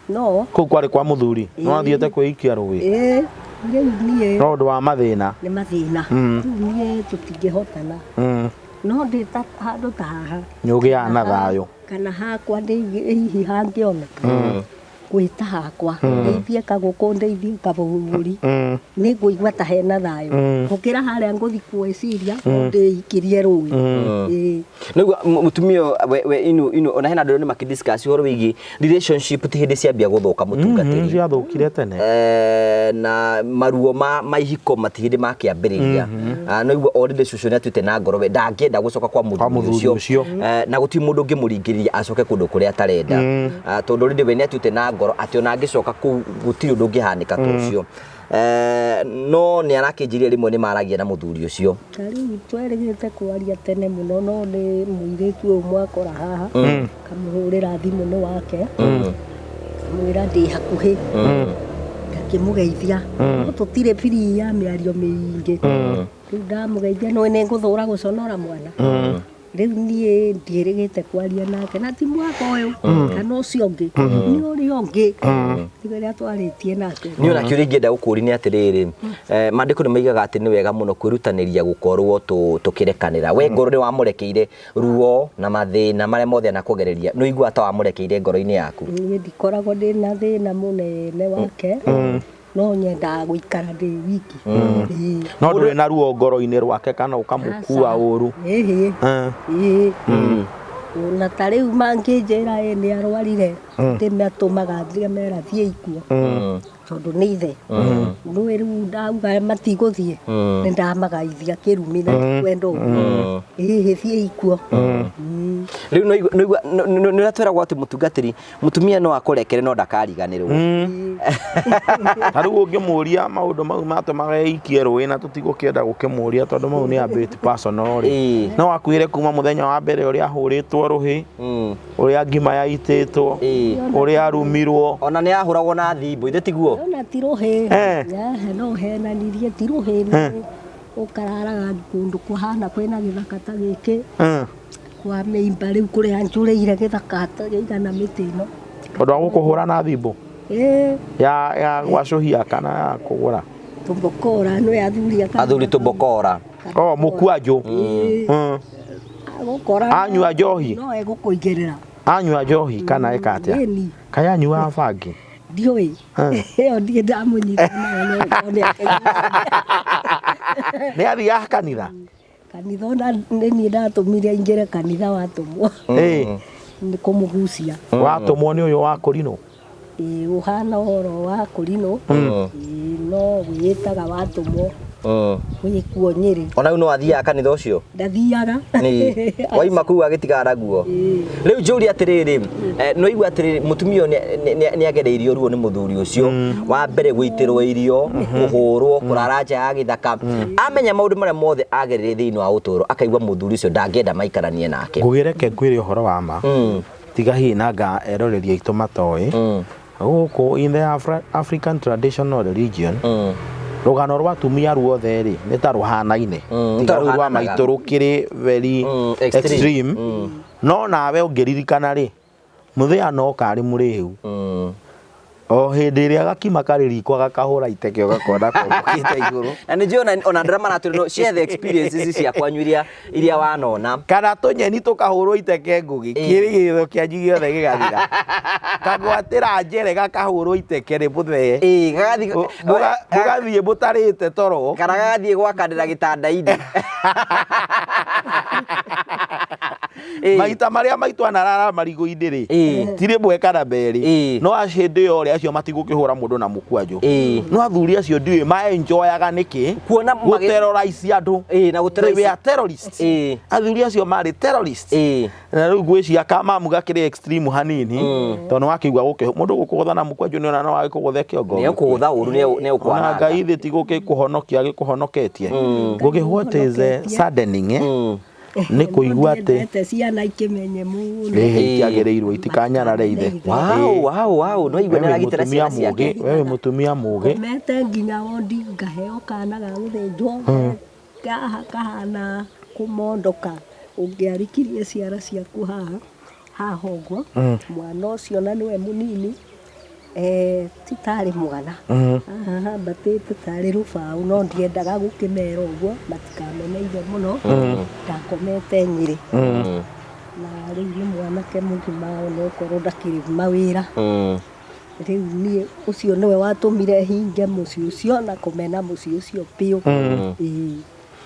no Kũu kwarĩ kwa mũthuri no athiĩte kwĩikia rũĩ? Ĩĩ, rĩu niĩ No ũndũ wa mathĩna. Nĩ mathĩna. Rĩu niĩ tũtingĩhotana, no ndĩ ta handũ ta haha Nĩ ũgĩaga na thayũ. Kana hakwa ndĩ hihi hangĩoneka gwĩta hakwa, ndeithie kagũkũ, ndeithie kabũri, nĩ ngũigua ta hena thayũ gũkĩra harĩa ngũthi gwĩciria no ndĩikirie rũĩ. Ĩĩ. Nĩguo mũtumia ũyũ, we inu ona hena andũ nĩ makĩdiscuss ũhoro wĩgiĩ relationship ti hĩndĩ ciambia gũthũka, mũtungatĩri. Ciathũkire tene. Na maruo ma ihiko mati hĩndĩ makĩambĩrĩria. No igua already cũcũ nĩ atuĩte na ngoro we ndangĩenda gũcoka kwa Kwa mũthuri mũthuri ũcio. Ũcio. Na gũtirĩ mũndũ ũngĩmũringĩrĩria acoke kũndũ kũrĩa atarenda. Tondũ already we nĩ atuĩte na ngoro atĩ ona angĩcoka kũu gũtirĩ ũndũ ũngĩhanĩka ta ũcio. No nĩ arakĩnjĩrire rĩmwe nĩ maragia na mũthuri ũcio. Ta rĩu twerĩgĩte kwaria tene mũno, no nĩ mũirĩtu ũyũ mwakora haha, kamũhũrĩra thimũ nĩ wake, kamwĩra ndĩ hakuhĩ, ngakĩmũgeithia, no tũtirĩ free ya mĩario mĩingĩ. Rĩu ndamũgeithia, nĩũĩ nĩ ngũthũra gũconora mwana. Rĩu niĩ ndiĩrĩgĩte kwaria nake, na ti mwaka ũyũ kana ũcio ũngĩ, nĩ ũrĩa ũngĩ, tiga ũrĩa twarĩtie nake. Niĩ ona kĩũria ingĩenda gũkũũria nĩ atĩrĩrĩ, maandĩko nĩ maigaga atĩ nĩ wega mũno kwĩrutanĩria gũkorwo tũkĩrekanĩra. We ngoro nĩ wamũrekeire ruo na mathĩna marĩa mothe anakũgereria, nĩ ũiguaga ta wamũrekeire ngoro-inĩ yaku? Niĩ ndikoragwo ndĩna thĩna mũnene wake, no nyendaga gũikara ndĩ wiki. No ndũrĩ na ruo ngoro-inĩ rwake kana ũkamũkua ũru? Ĩhĩ. Ĩĩ. Ona ta rĩu mangĩnjĩra ĩ nĩ arwarire, ndĩmatũmaga ngamera thiĩi kuo, tondũ nĩ ithe. Nĩũĩ rĩu ndauga matigũthiĩ, nĩ ndamagaithia kĩrumi na ndikwenda ũguo. Ĩhĩ, thiĩi kuo. Rĩu nĩ ũrĩa twĩragwo atĩ mũtungatĩri, mũtumia no akũrekere no ndakariganĩrwo. Ta rĩu ũngĩmũria maũndũ mau matũmaga eikie rũĩ, na tũtigũkĩenda gũkĩmũria tondũ mau nĩ a bit personal rĩ, no akwĩre kuma mũthenya wa mbere ũrĩa ahũrĩtwo rũhĩ, ũrĩa ngima yaitĩtwo, ũrĩa arumirwo. Ona nĩ ahũragwo na thimbo, ithe tiguo? Ona ti rũhĩ, no henanirie, ti rũhĩ, ũkararaga kũndũ kũhana kwĩna gĩthaka ta gĩkĩ, kwa mĩimba rĩu kũrĩa njũrĩire gĩthaka ta gĩigana mĩtĩ ĩno. Ũndũ wa gũkũhũra na thimbo? Ya gwacũhia kana ya kũgũra? Tũmbokora, nĩ athuri aka. Athuri tũmbokora. Oh, mũkwanjũ. Agũkora. Anyua njohi? No egũkũigĩrĩra. Anyua njohi kana eka atĩa? Kaĩ anyuaga bangi? Ndiũĩ. Ĩyo ndirĩ ndamũnyita nayo, no nĩ Nĩ athiaga kanitha? Kanitha ona nĩ niĩ ndatũmire aingĩre kanitha watũmwo. Nĩ kũmũgucia. Watũmwo nĩ ũyũ wa kũrinũ? Ĩĩ, ũhana ũhoro wa kũrinũ. Ĩĩ, no wĩĩtaga watũmwo. Wĩkuo Nyĩrĩ. Ona rĩu no athiaga kanitha ũcio? Ndathiaga. Waima kũu agĩtigara naguo. Rĩu njũrie atĩrĩrĩ, no igua atĩrĩrĩ, mũtumia ũyũ nĩ agereirio ruo nĩ mũthuri ũcio. Wa mbere gũitĩrwo irio, kũhũrwo, kũrara nja ya gĩthaka. Amenya maũndũ marĩa mothe agereire thĩinĩ wa ũtũũro, akaigua mũthuri ũcio ndangĩenda maikaranie nake. Ngũgĩreke ngwĩre ũhoro wa ma. Tiga hihi nanga eroreri aitũ matoĩ. Gũkũ in the African traditional religion, rũgano rwa atumia ruothe rĩ nĩ ta rũhanaine, tiga rũu rwa maitũ rũkĩrĩ very extreme. No nawe ũngĩririkana rĩ, mũthĩa no karĩ mũrĩu, o hĩndĩ ĩrĩa gakima karĩ riko gakahũra iteke ũgakona kombũkĩte igũrũ. Na nĩ njũĩ ona andũ arĩa maratwĩra no share the experiences cia kwanyu iria wanona. Kana tũnyeni tũkahũrwo iteke ngũgĩ, kĩrĩgĩrĩro kĩanyu gĩothe gĩgathira. Kagwatĩra njere gakahũrwo iteke rĩ mũthee. Mũgathiĩ mũtarĩte toro. Kana gagathiĩ gwakanĩra gĩtanda-inĩ. Maita marĩa maitũ anarara marigũ-inĩ rĩ, ti rĩmwe kana merĩ, no hĩndĩ ĩyo rĩ, acio matigũkĩhũra mũndũ na mũkwanjũ. No athuri acio ndiũĩ ma-enjoyaga nĩkĩ gũterrorize andũ. Na gũterrorize. They were terrorists. Athuri acio marĩ terrorists. Na rĩu ngwĩciria kamamu gakĩrĩ extreme hanini, tondũ nĩwakĩigua mũndũ gũkũgũtha na mũkwanjũ nĩona no agĩkũgũthe kĩongo. Nĩ ekũgũtha ũru, nĩ ũkwananga. Ona Ngai thĩ ti gũkĩkũhonokia agĩkũhonoketie. Ngũgĩ what is saddening, nĩ kũigua atĩ Ndendete ciana ikĩmenye mũno. Ĩhĩ, itiagĩrĩirwo itikanyarare ithe. Wow, wow, wow, no igua nĩ aragitĩra ciana ciake. Wewe mũtumia mũgĩ. Ngomete nginya wondi ngaheo kana ga gũthĩnjwo, kahana kũmondoka. Ũngĩarikirie ciara ciaku haha, haha ũguo, mwana ũcio na nĩwe mũnini, ti tarĩ mwana. Haha hambatĩte tarĩ rũbaũ, no ndiendaga gũkĩmera ũguo, matikamene ithe mũno. Ndakomete Nyĩrĩ. Na rĩu nĩ mwanake mũgima onokorwo ndakĩrĩ mawĩra. Rĩu niĩ ũcio nĩwe watũmire hinge mũciĩ ũcio na kũmena mũciĩ ũcio biũ.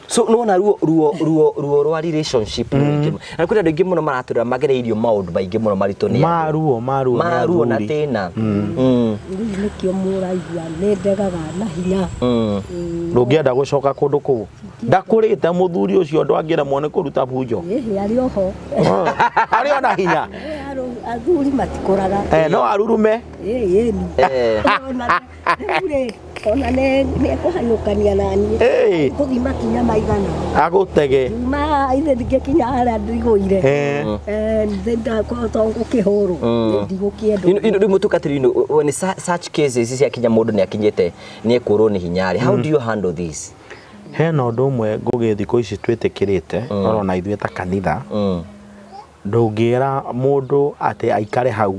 So nona ruo ruo ruo ruo rwa relationship nĩ rũingĩ mũno. Na kwĩna andũ aingĩ mũno maratwĩra magereirio maũndũ maingĩ mũno maritũ nĩ andũ. Maruo, maruo nĩ Maruo na athuri. thĩna. Rĩu nĩkĩo mũraigua nĩ ndegaga na hinya. Ndũngĩenda gũcoka kũndũ kũu. Ndakũrĩte mũthuri ũcio ndwangĩremwo nĩ kũruta bunjo. Ĩhĩ, arĩ oho. Arĩ ona hinya. Athuri matikũraga. Eh, no arurume. Ĩĩ ĩni. Ona rĩu rĩ, ona nĩ ekũhanyũkania naniĩ. Ĩĩ. Ngũthiĩ makinya maigana. Agũtege. Nyuma ithe ngĩkinya harĩa ndigũire. Eh. To ngũkĩhũrwo. Ndigũkĩendwo. Rĩu mũtungatĩri, when such cases ciakinya mũndũ nĩ akinyĩte nĩ ekũrwo nĩ hinya rĩ, how do you handle this? Hena ũndũ ũmwe Ngũgĩ thikũ ici twĩtĩkĩrĩte orona ithuĩ ta kanitha, ndũngĩra mũndũ atĩ aikare hau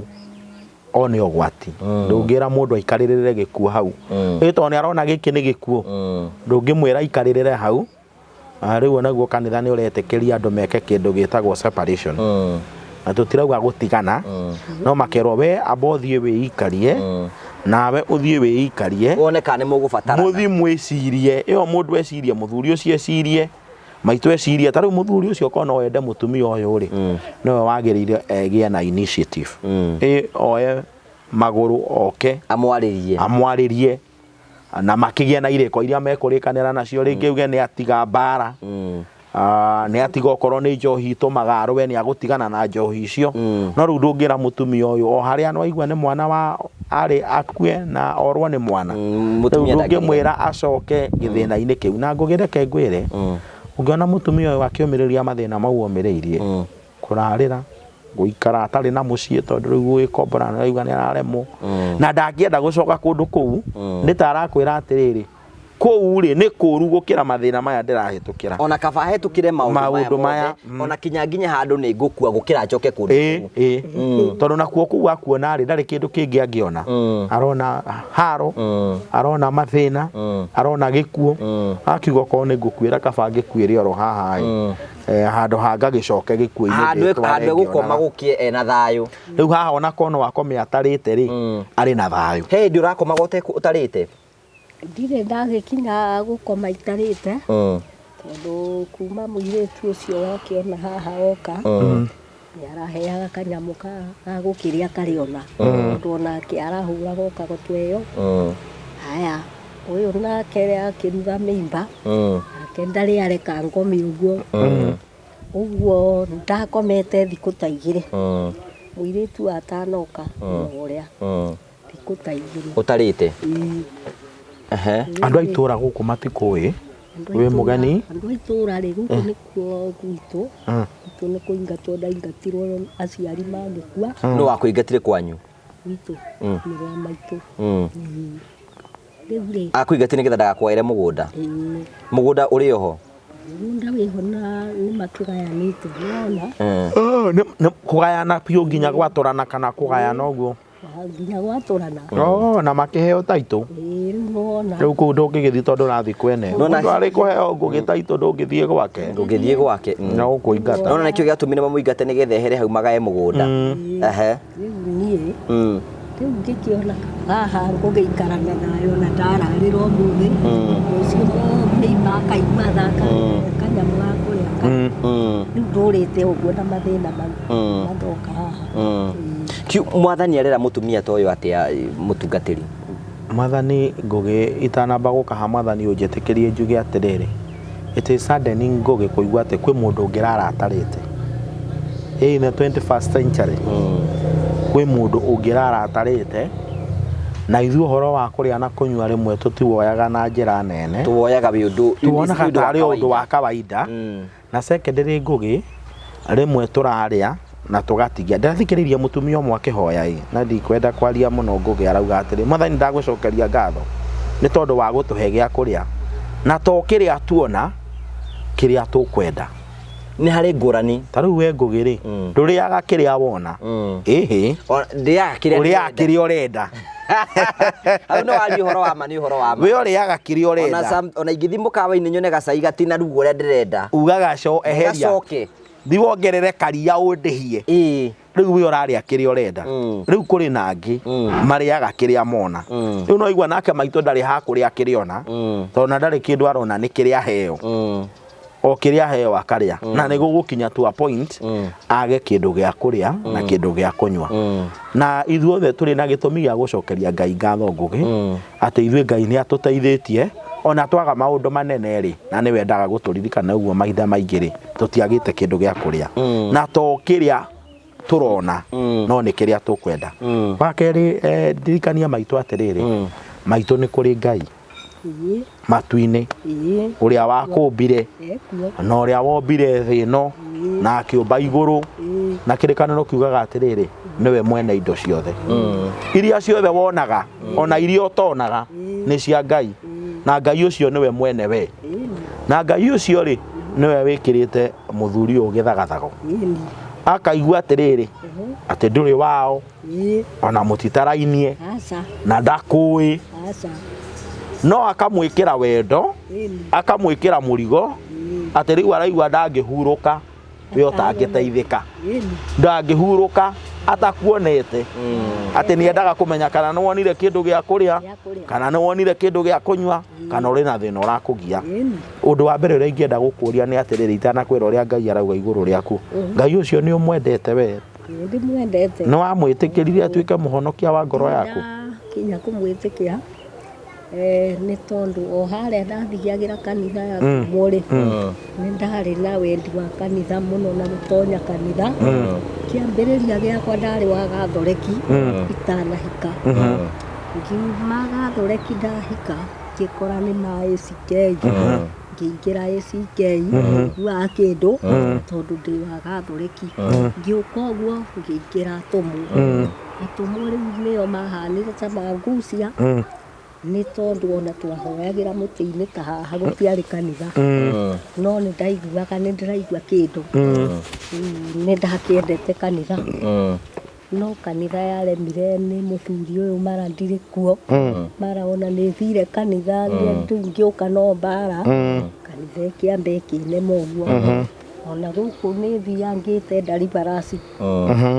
one ũgwati, ndũngĩra mũndũ aikarĩrĩre gĩkuũ hau, ĩ tondũ nĩ arona gĩkĩ nĩ gĩkuũ, ndũngĩmwĩra aikarĩrĩre hau. Rĩu onaguo kanitha nĩ ũretĩkĩria andũ meke kĩndũ gĩtagwo separation, na tũtirauga gũtigana, no makerwo we amba ũthiĩ wĩikarie, nawe ũthiĩ wĩikarie, wone kana nĩ mũgũbatarana, mũthiĩ mwĩcirie. Ĩyo mũndũ ecirie, mũthuri ũcio ecirie, maitũ ecirie. Ta rĩu mũthuri ũcio korwo no ende mũtumia ũyũ rĩ, nowe wagĩrĩire egĩe na initiative, ĩ oe magũrũ oke amwarĩrie, amwarĩrie, na makĩgĩa na irĩko iria mekũrĩkanĩra nacio. Rĩngĩ uge nĩ atiga mbara, nĩ atiga okorwo nĩ njohi itũmaga arũe, nĩ agũtigana na njohi icio. No rĩu ndũngĩra mũtumia ũyũ o harĩa no aigua nĩ mwana wa arĩ akue na orwo nĩ mwana, rĩu mũtumia ndũngĩmwĩra acoke gĩthĩna-inĩ kĩu. Na ngũgĩ reke ngwĩre, ũngĩona mũtumia ũyũ akĩũmĩrĩria mathĩna mau omĩrĩirie, kũrarĩra, gũikara atarĩ na mũciĩ, tondũ rĩu gwĩkombora nĩ araigua nĩ araremwo, na ndangĩenda gũcoka kũndũ kũu, nĩ ta arakwĩra atĩrĩrĩ, kũu rĩ nĩ kũru gũkĩra mathĩna maya ndĩrahĩtũkĩra. Ona kaba hetũkĩre maũndũ Maũndũ maya maya, mothe, ona kinya nginya handũ nĩ ngũkua gũkĩra njoke kũndũ ĩ kũu. Ĩ tondũ nakuo kũu akuona rĩ, ndarĩ kĩndũ kĩngĩ angĩona, arona haro, arona mathĩna, arona gĩkuũ, akiuga okorwo nĩ ngũkuĩra kaba ngĩkuĩre oro haha ĩ. Eh, handũ ha ngagĩcoke gĩkuũ-inĩ handũ ndĩtware handũ egũkoma ngĩonaga. gũkie ena thayũ. Rĩu haha ona korwo no akome atarĩte rĩ, arĩ na thayũ. He hĩndĩ ũrakomaga ũtarĩte? Ndirĩ ndagĩkinya gũkoma itarĩte, tondũ kuma mũirĩtu ũcio wakĩona haha oka, nĩ araheaga kanyamũ ga gũkĩrĩa karĩona, tondũ onake arahũraga oka gũtweo. Haya, ũyũ nake akĩruga mĩimba, nake ndarĩ areka ngome ũguo ũguo. Ndakomete thikũ ta 2 mũirĩtu atanoka ũrĩa, thikũ ta 2. Ũtarĩte? Ĩĩ. Ehe. Andũ a itũũra gũkũ matikũĩ wĩ mũgeni? Andũ a itũũra rĩ, gũkũ nĩkuo gwitũ. Gwitũ nĩ kũingatwo ndaingatirwo aciari mangĩkua. Nũ wakũingatire kwanyu? Gwitũ mũrũ wa maitũ. Ĩĩ. Rĩu rĩ, Akũingatire nĩgetha ndagakwaĩre mũgũnda? Ĩĩ. Mũgũnda ũrĩ oho? Mũgũnda wĩho na nĩ makĩgayanĩte, nĩwona. Oh, kũgayana biũ nginya gwatũrana kana kũgayana ũguo? Nginya gwatũrana. Oh, na makĩheo taitũ? Ĩĩ, rĩu nĩwona. Rĩu kũu ndũngĩgĩthiĩ tondũ ũrathiĩ kwene. Nona- Mũndũ arĩ kũheo ngũgĩ taitũ, ndũngĩthiĩ gwake. Ndũngĩthiĩ gwake. No ũkũingata. Nona nĩkĩo gĩatũmire mamũingate nĩgetha ehere hau magae mũgũnda. Ehe. Rĩu niĩ, rĩu ngĩkĩona haha ngũgĩikarana nayo na ndararĩra ũmũthĩ, rũciũ mĩimba akaigua thaka kanyamũ ga kũrĩa. Rĩu ndũrĩte ũguo na mathĩna mau mandoka haha. Ĩĩ. Kiu mwathani arera mũtumia ta ũyũ atĩa, mũtungatĩri? Mwathani, ngũgĩ itanamba gũka ha mwathani ũnjĩtĩkĩrie njuge atĩrĩrĩ, it is saddening Ngũgĩ kũigua atĩ kwĩ mũndũ ũngĩrara atarĩte. In the 21st century kwĩ mũndũ ũngĩrara atarĩte, na ithuĩ ũhoro wa kũrĩa na kũnyua rĩmwe tũtiwoyaga na njĩra nene. Tuwoyaga wĩ ũndũ Tuwonaga nĩ ũndũ wa tarĩ ũndũ wa kawaida. Kawaida. Na secondary, Ngũgĩ, rĩmwe tũrarĩa na tũgatigia. Ndĩrathikĩrĩirie mũtumia ũmwe akĩhoya ĩ, na ndikwenda kwaria mũno. Ngũgĩ arauga atĩrĩ, mwathani, ndagũcokeria ngatho nĩ tondũ wa gũtũhe gĩa kũrĩa, na to kĩrĩa tuona, kĩrĩa tũkwenda. Nĩ harĩ ngũrani. Ta rĩu we Ngũgĩ rĩ, ndũrĩaga kĩrĩa wona? Ĩhĩ. Ndĩaga kĩrĩa Ũrĩaga ndĩrenda. Kĩrĩa ũrenda. Hau no waria ũhoro wa ma, nĩ ũhoro wa ma. We ũrĩaga kĩrĩa Ona ũrenda. ona ingĩthiĩ mũkawa-inĩ nyone gacai gatinarugwo ũrĩa ndĩrenda, Ugaga co eheria. Gacoke. Thi wongerere karia ũndĩhie. Rĩu we ũrarĩa kĩrĩa ũrenda. Rĩu kũrĩ na angĩ marĩaga kĩrĩa mona. Rĩu no igua nake maitũ ndarĩ hakũrĩa kĩrĩa ona, tondũ na ndarĩ kĩndũ arona, nĩ kĩrĩa aheo, o kĩrĩa aheo akarĩa, na nĩ gũgũkinya to a point age kĩndũ gĩa kũrĩa na kĩndũ gĩa kũnyua. Na ithuothe tũrĩ na gĩtũmi gĩa gũcokeria Ngai ngatho, Ngũgĩ, atĩ ithuĩ Ngai nĩ atũteithĩtie ona twaga maũndũ manene rĩ, na nĩ wendaga gũtũririkana ũguo mahinda maingĩ rĩ, tũtiagĩte kĩndũ gĩa kũrĩa, na to kĩrĩa Tũrona no nĩ kĩrĩa tũkwenda. Wa kerĩ, ndirikania maitũ atĩrĩrĩ, maitũ, nĩ kũrĩ Ngai matu-inĩ ũrĩa wakũmbire na ũrĩa wombire thĩ ĩno na akĩũmba igũrũ, na kĩrĩkanĩro kiugaga atĩrĩrĩ, nĩwe mwene indo ciothe iria ciothe wonaga ona iria ũtonaga nĩ cia Ngai, na Ngai ũcio nĩwe mwene we, na Ngai ũcio rĩ, nĩwe wĩkĩrĩte mũthuri ũyũ gĩthagathago, akaigua atĩrĩrĩ, atĩ ndũrĩ wao ona mũtitarainie na ndakũĩ, no akamwĩkĩra wendo, akamwĩkĩra mũrigo atĩ rĩu araigua ndangĩhurũka we ũtangĩteithĩka, ndangĩhurũka atakuonete, atĩ nĩ endaga kũmenya kana nĩ wonire kĩndũ gĩa kũrĩa, kana nĩ wonire kĩndũ gĩa kũnyua, kana ũrĩ na thĩna ũrakũgia. Ũndũ wa mbere ũrĩa ingĩenda gũkũria nĩ atĩrĩrĩ, itanakwĩra ũrĩa Ngai arauga igũrũ rĩaku, Ngai ũcio nĩ ũmwendete we? Ndimwendete. Nĩ wamwĩtĩkĩrire atuĩke mũhonokia wa ngoro yaku? Kinya kũmwĩtĩkia, nĩ tondũ o harĩa ndathiagĩra kanitha ya atũmwo rĩ, nĩ ndarĩ na wendi wa kanitha mũno na gũtonya kanitha. Kĩambĩrĩria gĩakwa ndarĩ wa Gathoreki itanahika. Ngiuma Gathoreki ndahika, ngĩkora nĩ ma ACK. Ngĩingĩra ACK, ngĩiguaga kĩndũ tondũ ndĩ wa Gathoreki. Ngĩũka ũguo ngĩingĩra atũmwo. Atũmwo rĩu nĩo mahanire ta mangucia, nĩ tondũ ona twahoyagĩra mũtĩ-inĩ ta haha, gũtiarĩ kanitha, no nĩ ndaiguaga nĩ ndĩraigua kĩndũ. Rĩu nĩ ndakĩendete kanitha, no kanitha yaremire nĩ mũthuri ũyũ, mara ndirĩ kuo, mara ona nĩ thire kanitha, rĩu ngĩũka no mbara, kanitha ĩkĩamba ĩkĩnema ũguo. Ona gũkũ nĩ thiangĩte Ndaribarasi.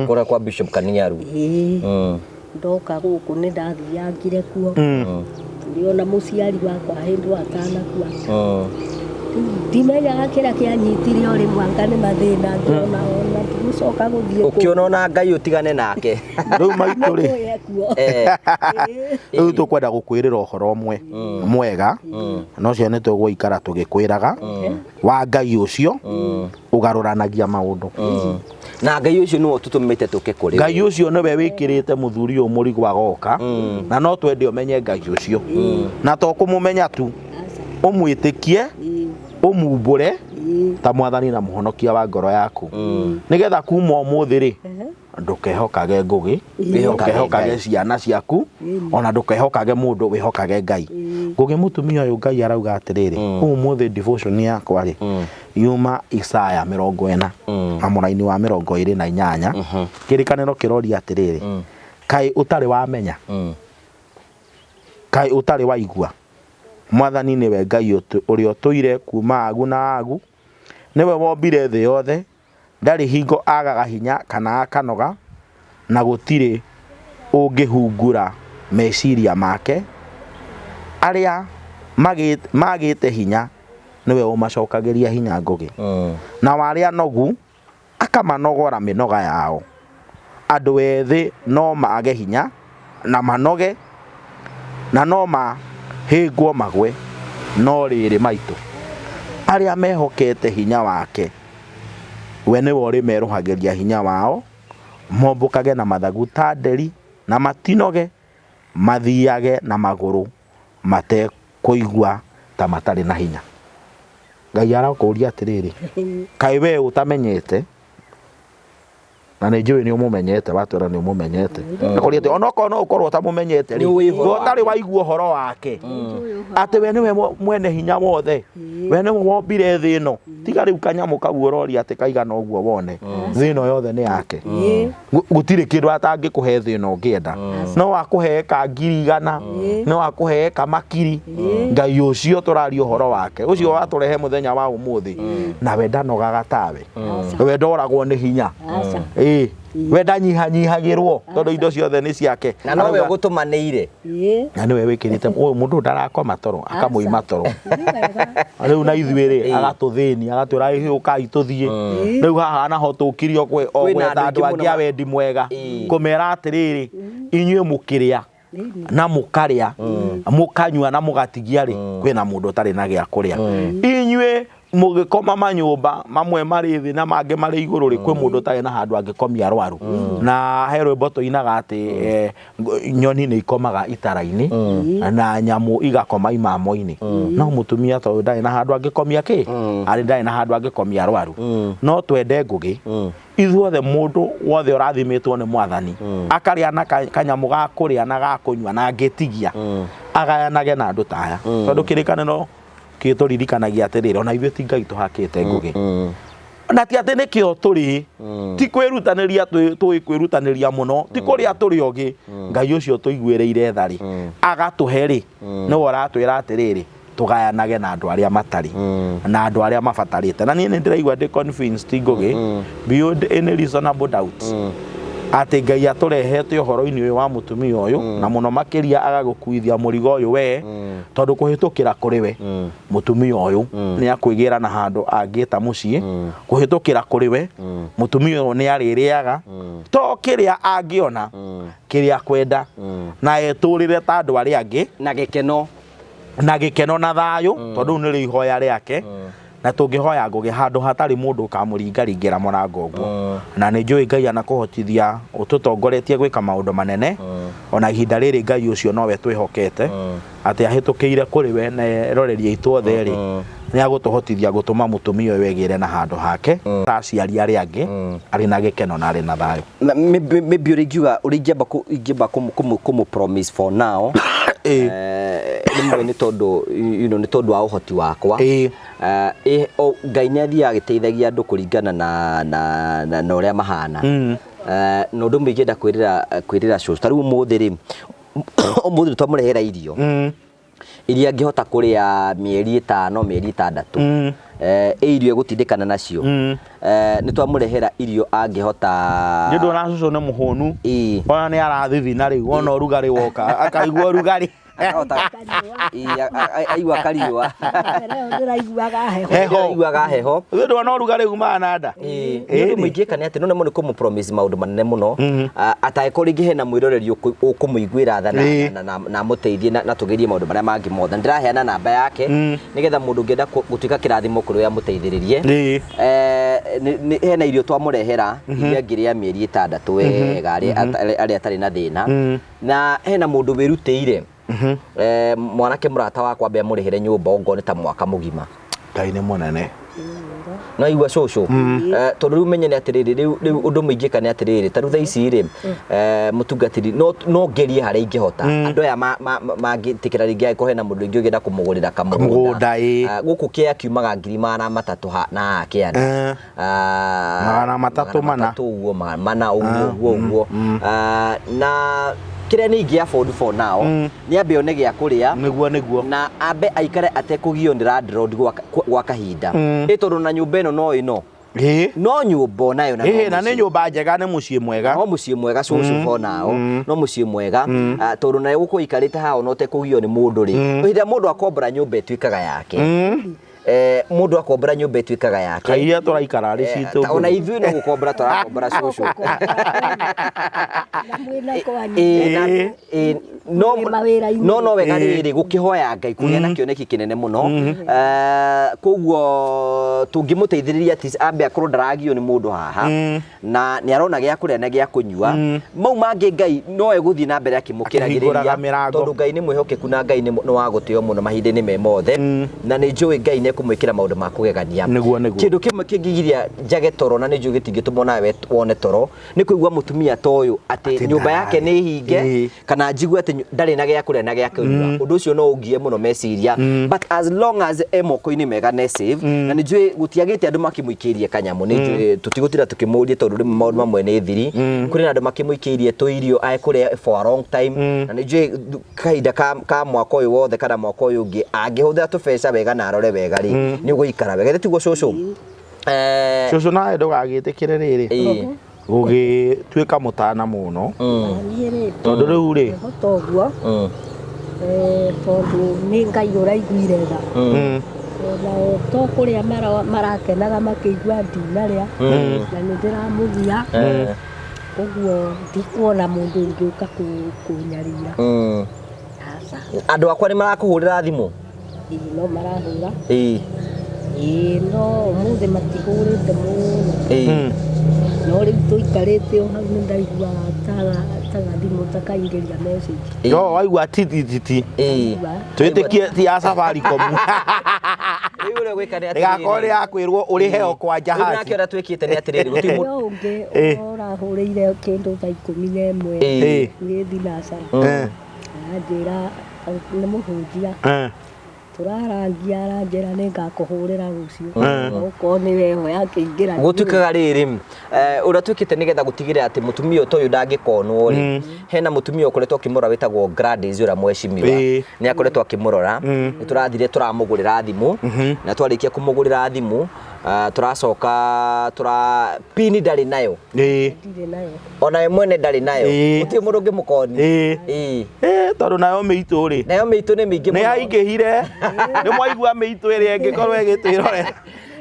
Kũrĩa kwa Bishop Kaniaru. Ĩĩ, ndoka gũkũ nĩ ndathiangire kuo, tũrĩ ona mũciari wakwa hĩndĩ atanakua. Rĩu ndimenyaga kĩrĩa kĩanyitire o rĩmwe, anga nĩ mathĩna, ngĩona ona ndigũcoka gũthiĩ kũu. Ũkĩona ona Ngai ũtigane nake. Rĩu maitũ rĩ, Nĩkũĩ kuo. Rĩu tũkwenda gũkwĩrĩra ũhoro ũmwe mwega, na ũcio nĩ tũgũikara tũgĩkwĩraga wa Ngai ũcio ũgarũranagia maũndũ. Na Ngai ũcio nĩwe ũtũtũmĩte tũke kũrĩ. Ngai ũcio nĩwe wĩkĩrĩte mũthuri ũyũ mũrigo agoka, na no twende ũmenye Ngai ũcio, na to kũmũmenya tu, ũmwĩtĩkie, ũmumbũre ta mwathani na mũhonokia wa ngoro yaku, nĩgetha kuma ũmũthĩ rĩ, ndũkehokage Ngũgĩ, ndũkehokage Ngai. Ciana ciaku, ona ndũkehokage mũndũ, wĩhokage Ngai. Ngũgĩ, mũtumia ũyũ, Ngai arauga atĩrĩrĩ, ũmũthĩ devotion yakwa rĩ, yuma Isaya 40 na mũraini wa 28. Kĩrĩkanĩro kĩroria atĩrĩrĩ, kaĩ ũtarĩ wamenya? Kaĩ ũtarĩ waigua? Mwathani nĩwe Ngai ũrĩa ũtũire kuma agu na agu, nĩwe wombire thĩ yothe. Ndarĩ hingo agaga hinya kana akanoga, na gũtirĩ ũngĩhungura meciria make. Arĩa magĩte hinya nĩwe ũmacokagĩria hinya, Ngũgĩ, na arĩa anogu akamanogora mĩnoga yao. Andũ ethĩ no mage hinya na manoge na no mahĩngwo magwe, no rĩrĩ, maitũ, arĩa mehokete hinya wake, we nĩwe ũrĩmerũhagĩria hinya wao, mombũkage na mathagu ta nderi na matinoge, mathiage na magũrũ matekũigua ta matarĩ na hinya. Ngai arakũria atĩrĩrĩ, kaĩ we ũtamenyete? Na nĩ njũĩ nĩ ũmũmenyete, watwĩra nĩ ũmũmenyete. Akũria atĩ onokorwo no ũkorwo ũtamũmenyete rĩ, Nĩ ũĩ ũhoro we ũtarĩ waigua ũhoro wake, atĩ we nĩwe mwene hinya wothe, we nĩwe wombire thĩ ĩno. Tiga rĩu kanyamũ kau ũroria atĩ kaigana ũguo wone, thĩ ĩno yothe nĩ yake. Gũtirĩ kĩndũ atangĩkũhe thĩ ĩno ũngĩenda. No akũhe eka 100,000, no akũhe eka makiri. Ngai ũcio tũraria ũhoro wake, ũcio watũrehe mũthenya wa ũmũthĩ, nawe ndanogaga tawe, we ndoragwo nĩ hinya. Aca. Ĩĩ, we ndanyihanyihagĩrwo tondũ indo ciothe nĩ ciake. Na nowe Arauga- ũgũtũmanĩire. Na nĩwe wĩkĩrĩte ũyũ mũndũ ndarakoma toro, akamũima toro. Nĩ wega. Rĩu na ithuĩ rĩ, agatũthĩnia, agatwĩra, "Ĩ, ũkai tũthiĩ." Rĩu haha naho tũkirio o Kwĩna gwetha andũ andũ aingĩ angĩ a mũno wendi mwega, kũmera atĩrĩrĩ, inyuĩ mũkĩrĩa na mũkarĩa, mũkanyua na mũgatigia rĩ, kwĩna mũndũ ũtarĩ na gĩa kũrĩa. Inyuĩ Mũgĩkoma manyũmba mamwe marĩ thĩ na mangĩ marĩ igũrũ rĩ, kwĩ mũndũ ũtarĩ na handũ angĩkomia arwaru. Na he rwĩmbo tũinaga atĩ nyoni nĩ ikomaga itara-inĩ na nyamũ igakoma imamo-inĩ. No mũtumia tondũ ndarĩ na handũ angĩkomia kĩ, arĩ ndarĩ na handũ angĩkomia arwaru. No twende Ngũgĩ, ithuothe mũndũ wothe ũrathimĩtwo nĩ mwathani akarĩa na kanyamũ ga kũrĩa na ga kũnyua na angĩtigia agayanage na andũ ta aya. Tondũ kĩrĩkanĩro gĩtũririkanagia atĩrĩrĩ, ona ithuĩ ti Ngai tũhakĩte Ngũgĩ. Na ti atĩ nĩkĩo tũrĩ, ti kwĩrutanĩria tũĩ kwĩrutanĩria mũno, ti kũrĩa tũrĩ ogĩ. Ngai ũcio tũiguĩrĩire tha rĩ, agatũhe rĩ, nĩwe ũratwĩra atĩrĩrĩ, tũgayanage na andũ arĩa matarĩ na andũ arĩa mabatarĩte. Na niĩ nĩ ndĩraigua ndĩ convinced Ngũgĩ, beyond any reasonable doubt, atĩ Ngai atũrehete ũhoro-inĩ ũyũ wa mũtumia ũyũ, na mũno makĩria agagũkuithia mũrigo ũyũ we, tondũ kũhĩtũkĩra kũrĩ we mũtumia ũyũ nĩ akwĩgĩra na handũ angĩta mũciĩ. Kũhĩtũkĩra kũrĩ we mũtumia ũyũ nĩ arĩrĩaga to kĩrĩa angĩona, kĩrĩa akwenda, na etũrĩre ta andũ arĩa angĩ na gĩkeno, na gĩkeno na thayũ, tondũ rĩu nĩrĩo ihoya rĩake. Na tũngĩhoya Ngũgĩ handũ hatarĩ mũndũ ũkamũringaringĩra mũrango ũguo, na nĩ njũĩ Ngai anakũhotithia ũtũtongoretie gwĩka maũndũ manene. Ona ihinda rĩrĩ Ngai ũcio nowe twĩhokete atĩ ahĩtũkĩire kũrĩ we na eroreri aitũ othe rĩ, nĩ agũtũhotithia gũtũma mũtumia ũyũ egĩre na handũ hake ta aciari arĩa angĩ, arĩ na gĩkeno na arĩ na thayũ. Maybe ũrĩa ingiuga, ũrĩa ingĩamba kũmũ promise for now, rĩmwe nĩ tondũ nĩ tondũ wa ũhoti wakwa. Ngai nĩ athiaga agĩteithagia andũ kũringana na ũrĩa mahana. Na ũndũ ũmwe ingĩenda kwĩrĩra cũcũ, ta rĩu ũmũthĩ rĩ, ũmũthĩ nĩ twamũrehera irio iria angĩhota kũrĩa mĩeri 5, mĩeri 6. Ĩ irio egũtindĩkana nacio. Nĩ twamũrehera irio angĩhota. Nĩ ũndũ ona cũcũ nĩ mũhũnu. Ona nĩ arathithina rĩu, ona ũrugarĩ woka, akaigua ũrugarĩ. Aigua kariũa. Ndĩraiguaga heho. Heho. Ndĩraiguaga heho. Nĩ ũndũ ona ũrugarĩ umaga na nda. Nĩ ũndũ mũingĩ nĩ atĩ no nĩ kũmũ promise maũndũ manene mũno. Atangĩkorwo rĩngĩ hena mwĩroreri ũkũmũiguĩra tha na amũteithie na tũgerie maũndũ marĩa mangĩ mothe. Ndĩraheana namba yake nĩgetha mũndũ ũngĩenda gũtuĩka kĩrathimo kũrĩ we amũteithĩrĩrie. Hena irio twamũrehera iria angĩrĩa mĩeri 6 wega, arĩa atarĩ na thĩna. Na hena mũndũ wĩrutĩire, mwanake mũrata wakwa ambe amũrĩhĩre nyũmba ongorwo nĩ ta mwaka mũgima. Ngai nĩ mũnene. No igua cũcũ, tondũ rĩu menye nĩ atĩrĩrĩ, rĩu ũndũ mũingĩka nĩ atĩrĩrĩ, ta rĩu thaa ici rĩ, mũtungatĩri no ngerie harĩa ingĩhota. Andũ aya mangĩtĩkĩra rĩngĩ angĩkorwo hena mũndũ ũngĩ ũngĩenda kũmũgũrĩra kamũgũnda. Gũkũ kĩa kiumaga 300,000 na haha kĩanda. 340. Matatũ ũguo, mana ũguo, ũguo, ũguo. Na kĩrĩa nĩ ingĩ afford for now, nĩ ambe one gĩa kũrĩa. Nĩguo, nĩguo. Na ambe aikare atekũgio nĩ landlord gwa kahinda. Ĩ tondũ na nyũmba ĩno no ĩno. No nyũmba onayo na no Na nĩ mũciĩ. nyũmba njega, nĩ mũciĩ mwega. No mũciĩ mwega cũcũ for now. No mũciĩ mwega. Tondũ nawe gũkũ ũikarĩte haha ona ũtekũgio nĩ mũndũ rĩ. Hĩndĩ ĩrĩa mũndũ akombora nyũmba ĩtuĩkaga yake. Mũndũ akombora nyũmba ĩtuĩkaga yake. Kairia tũraikara arĩ citũ. Ona ithuĩ no gũkombora tũrakombora cũcũ. Na mwĩna kwanyu. Mwĩ mawĩra-inĩ. No wega rĩrĩ gũkĩhoya Ngai kũgĩa na kĩoneki kĩnene mũno. Koguo tũngĩmũteithĩrĩria at ambe akorwo ndaragio nĩ mũndũ haha. Na nĩ arona gĩa kũrĩa na gĩa kũnyua. Mau mangĩ Ngai no egũthiĩ na mbere akĩmũkĩragĩrĩria, Akĩhingũraga mĩrango. tondũ Ngai nĩ mwĩhokeku na Ngai nĩ wa gũtĩo mũno mahinda-inĩ me mothe. Na nĩ njũĩ Ngai nĩ ekũmwĩkĩra maũndũ ma kũgegania. Nĩguo, nĩguo. Kĩndũ kĩmwe kĩngĩgiria njage toro na nĩ njũĩ gĩtingĩtũma onawe wone toro, nĩ kũigua mũtumia ta ũyũ atĩ Atĩ nyũmba yake nĩ hinge, kana njigue atĩ ndarĩ na gĩa kũrĩa na gĩa kũnyua. Ũndũ ũcio no ũngie mũno meciria. But as long as e moko-inĩ mega na safe, na nĩ njũĩ gũtiagĩte andũ makĩmũikĩirie kanyamũ, nĩ njũĩ tũtigũtinda tũkĩmũria tondũ rĩmwe maũndũ mamwe nĩ thiri. Kũrĩ na andũ makĩmũikĩirie tũirio ekũrĩa for a long time, na nĩ njũĩ kahinda ka mwaka ũyũ wothe kana mwaka ũyũ ũngĩ angĩhũthĩra tũbeca wega na arore wega rĩ, nĩ ũgũikara wega. Githĩ tiguo cũcũ? Cũcũ nawe ndũgagĩtĩkĩre rĩrĩ gũgĩtuĩka mũtana mũno. Niĩ rĩ, Tondũ rĩu rĩ, hota ũguo, tondũ nĩ Ngai ũraiguire tha. Onao to kũrĩa marakenaga makĩigua ndinarĩa, na nĩ ndĩramũgia. Ũguo ndikuona mũndũ ũngĩũka kũnyarira. Aca. Andũ akwa nĩ marakũhũrĩra thimũ? Ĩĩ, no marahũra. Ĩĩ no ũmũthĩ matihũrĩte mũno. Ĩĩ. No rĩu tũikarĩte o hau nĩ ndaigua ta gathimũ ta kaingĩria message. No waigua titititi. Ĩĩ. Twĩtĩkie ti ya Safaricom. Rĩu ũrĩa ũgwĩka nĩ atĩrĩrĩ. Ĩgakorwo nĩ ya kwĩrwo ũrĩhe o kwanja Rĩu nake hati. ũrĩa twĩkĩte nĩ atĩrĩrĩ gũtirĩ mũndũ No ũngĩ Ĩĩ. ũrahũrĩire kĩndũ thaa 11 Ĩĩ. nĩ thinacara. Aranjĩra nĩ mũhunjia. Tũrarangia aranjĩra nĩ ngakũhũrĩra rũciũ. Okorwo nĩ weho yakĩingĩra. Gũtuĩkaga rĩrĩ ũrĩa twĩkĩte nĩgetha gũtigĩrĩra atĩ mũtumia ta ũyũ ndangĩkonwo rĩ, hena mũtumia ũkoretwo akĩmũrora wĩtagwo Gladys ũrĩa mwecimiwa, nĩ akoretwo akĩmũrora. Nĩ tũrathire tũramũgũrĩra thimũ, na twarĩkia kũmũgũrĩra thimũ tũracoka tũra pini ndarĩ nayo. Ndirĩ nayo. Ona we mwene ndarĩ nayo. Gũtirĩ mũndũ ũngĩmũkoni. Tondũ nayo mĩitũ rĩ. Nayo mĩitũ nĩ mĩingĩ mũno. Nĩ yaingĩhire. Nĩ mwaigua mĩitũ ĩrĩa ĩngĩkorwo ĩgĩtwĩrorera.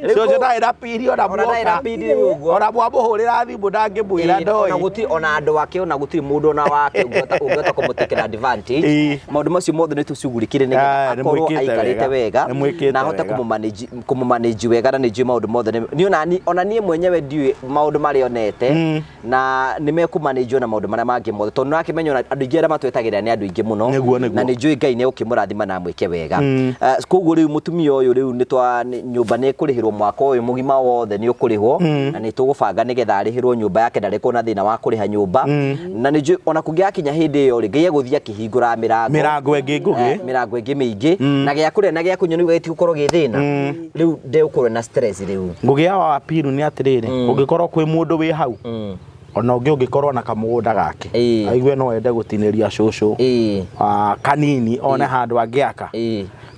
Cũcũ ndarĩ na pini ona Ona ndarĩ na pini rĩu ũguo. Ona mwamũhũrĩra thimũ ndangĩmwĩra Ona ndoĩ. gũtirĩ ona andũ ake, ona gũtirĩ mũndũ ona wake ũngĩhota kũmũtekera advantage. Maũndũ macio mothe nĩ tũcugurikire nĩgetha akorwo aikarĩte wega na ahote kũmũmanage wega, na nĩ njũĩ maũndũ mothe niĩ ona niĩ mwenyewe ndiũĩ maũndũ marĩa onete, na nĩ mekũmanage na maũndũ marĩa mangĩ mothe, tondũ nĩwakĩmenya ona andũ aingĩ arĩa matwetagĩrĩra nĩ andũ aingĩ mũno, na nĩ njũĩ Ngai nĩ egũkĩmũrathima na amwĩke wega. Koguo rĩu mũtumia ũyũ rĩu nĩ twa nyũmba nĩ ĩkũrĩhĩrwo mwaka ũyũ mũgima wothe nĩ ũkũrĩhwo, na nĩ tũgũbanga nĩgetha arĩhĩrwo nyũmba yake, ndarekwo na thĩna wa kũrĩha nyũmba. Na nĩ njũĩ ona kũngĩgakinya hĩndĩ ĩyo rĩ, Ngai egũthiĩ akĩhingũra mĩrango mĩrango ĩngĩ ngũgĩ, mĩrango ĩngĩ mĩingĩ, na gĩa kũrĩa na gĩa kũnyua nĩguo gĩtigũkorwo gĩ thĩna. Rĩu ndegũkorwo na stress rĩu. Ngũgĩ ya wapiru nĩ atĩrĩrĩ, ũngĩkorwo kwĩ mũndũ wĩ hau, ona ũngĩ ũngĩkorwo na kamũgũnda gake, aigue no ende gũtinĩria cũcũ kanini one handũ angĩaka.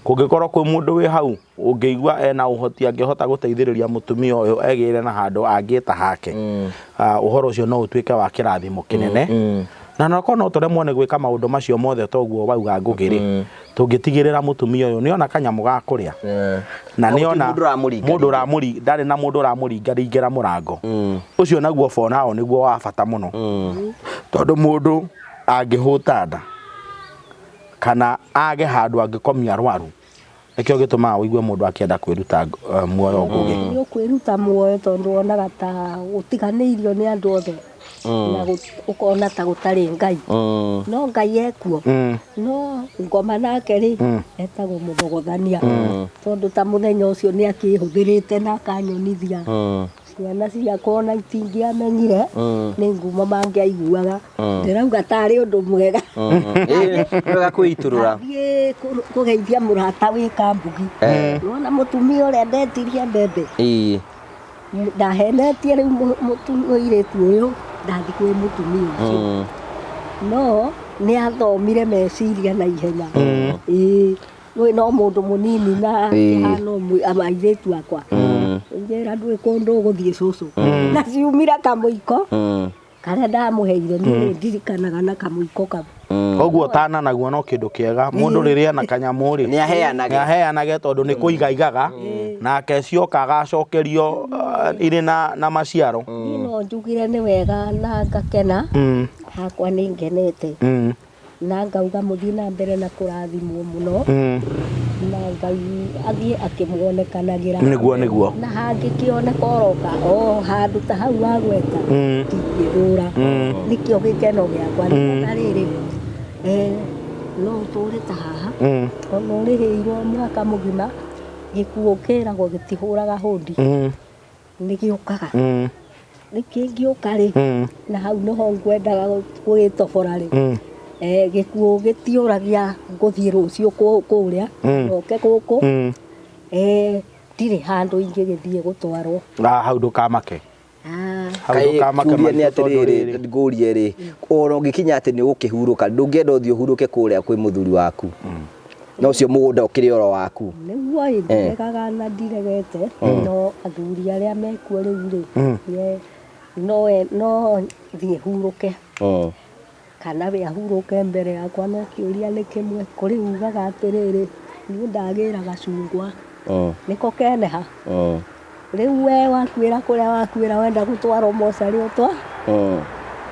Kũngĩkorwo kwĩ mũndũ wĩ hau ũngĩigua ena ũhoti angĩhota gũteithĩrĩria mũtumia ũyũ egĩre na handũ angĩta hake, ũhoro ũcio no ũtuĩke wa kĩrathimo kĩnene. Na nokorwo no tũremwo nĩ gwĩka maũndũ macio mothe toguo wauga Ngũgĩ rĩ, tũngĩtigĩrĩra mũtumia ũyũ nĩona kanyamũ ga kũrĩa, na nĩona mũndũ ũramũringa, ndarĩ na mũndũ ũramũringaringĩra mũrango ũcio, naguo for now nĩguo wa bata mũno, tondũ mũndũ angĩhũta nda kana age handũ angĩkomia arwaru, nĩkĩo gĩtũmaga ũigue mũndũ akĩenda kwĩruta muoyo Ngũgĩ. Nĩ ũkwĩruta muoyo tondũ wonaga ta ũtiganĩirio nĩ andũ othe, na ũkona ta gũtarĩ Ngai, no Ngai ekuo. No ngoma nake rĩ, etagwo mũthogothania, tondũ ta mũthenya ũcio nĩ akĩhũthĩrĩte na akanyonithia ciana ciakwa ona itingĩamenyire nĩ ngumo mangĩaiguaga. Ndĩrauga tarĩ ũndũ mwega. Wega kwĩitũrũra. Thiĩ kũgeithia mũrata wĩ Kambugi, nĩwona mũtumia ũrĩa ndetirie mbembe, ndahenetie rĩu mũirĩtu ũyũ ndathiĩ kwĩ mũtumia ũcio, no nĩ athomire meciria na ihenya. Ĩĩ no mũndũ mũnini na kĩhano airĩtu akwa, njĩra ndũĩ kũndũ ũgũthiĩ cũcũ, na ciumire kamũiko karĩa ndamũheire, niĩ ndirikanaga na kamũiko kau. Koguo tana naguo no kĩndũ kĩega, mũndũ rĩrĩa ena kanyamũ rĩ, nĩ aheanage, nĩ aheanage, tondũ nĩ kũiga igaga nake cioka agacokerio irĩ na maciaro. Niĩ no njugire nĩ wega na ngakena, hakwa nĩ ngenete, na ngauga mũthiĩ na mbere na kũrathimwo mũno, na Ngai athiĩ akĩmuonekanagĩra. Nĩguo nĩguo. Na hangĩkĩoneka oroka o handũ ta hau wagweta, ndingĩthũra, nĩkĩo gĩkeno gĩakwa. Na rĩrĩ, no ũtũre ta haha ona ũrĩhĩirwo mwaka mũgima, gĩkuũ kĩragwo gĩtihũraga hũndi, nĩ gĩũkaga. Nĩ kĩngĩũka rĩ, na hau nĩho ngwendaga gwĩtobora rĩ, gĩkuũ gĩtiũragia ngũthiĩ rũciũ kũrĩa oke gũkũ, ndirĩ handũ ingĩgĩthiĩ gũtwarwo. Hau ndũkamake. Kĩũria nĩ atĩrĩrĩ, ngũrie rĩ, ona ũngĩkinya atĩ nĩ ũgũkĩhurũka, ndũngĩenda ũthiĩ ũhurũke kũrĩa kwĩ mũthuri waku, na ũcio mũgũnda ũkĩrĩ oro waku? Nĩguo ĩ, ndiregaga na ndiregete, no athuri arĩa mekuo rĩu rĩ, no thiĩ hurũke, kana we ahurũke mbere yakwa. No kĩũria nĩ kĩmwe, kũrĩ ugaga atĩrĩrĩ, niĩ ndagĩra gacungwa nĩko keneha, rĩu we wakuĩra kũrĩa wakuĩra, wenda gũtwarwo mocarĩ ũtwa,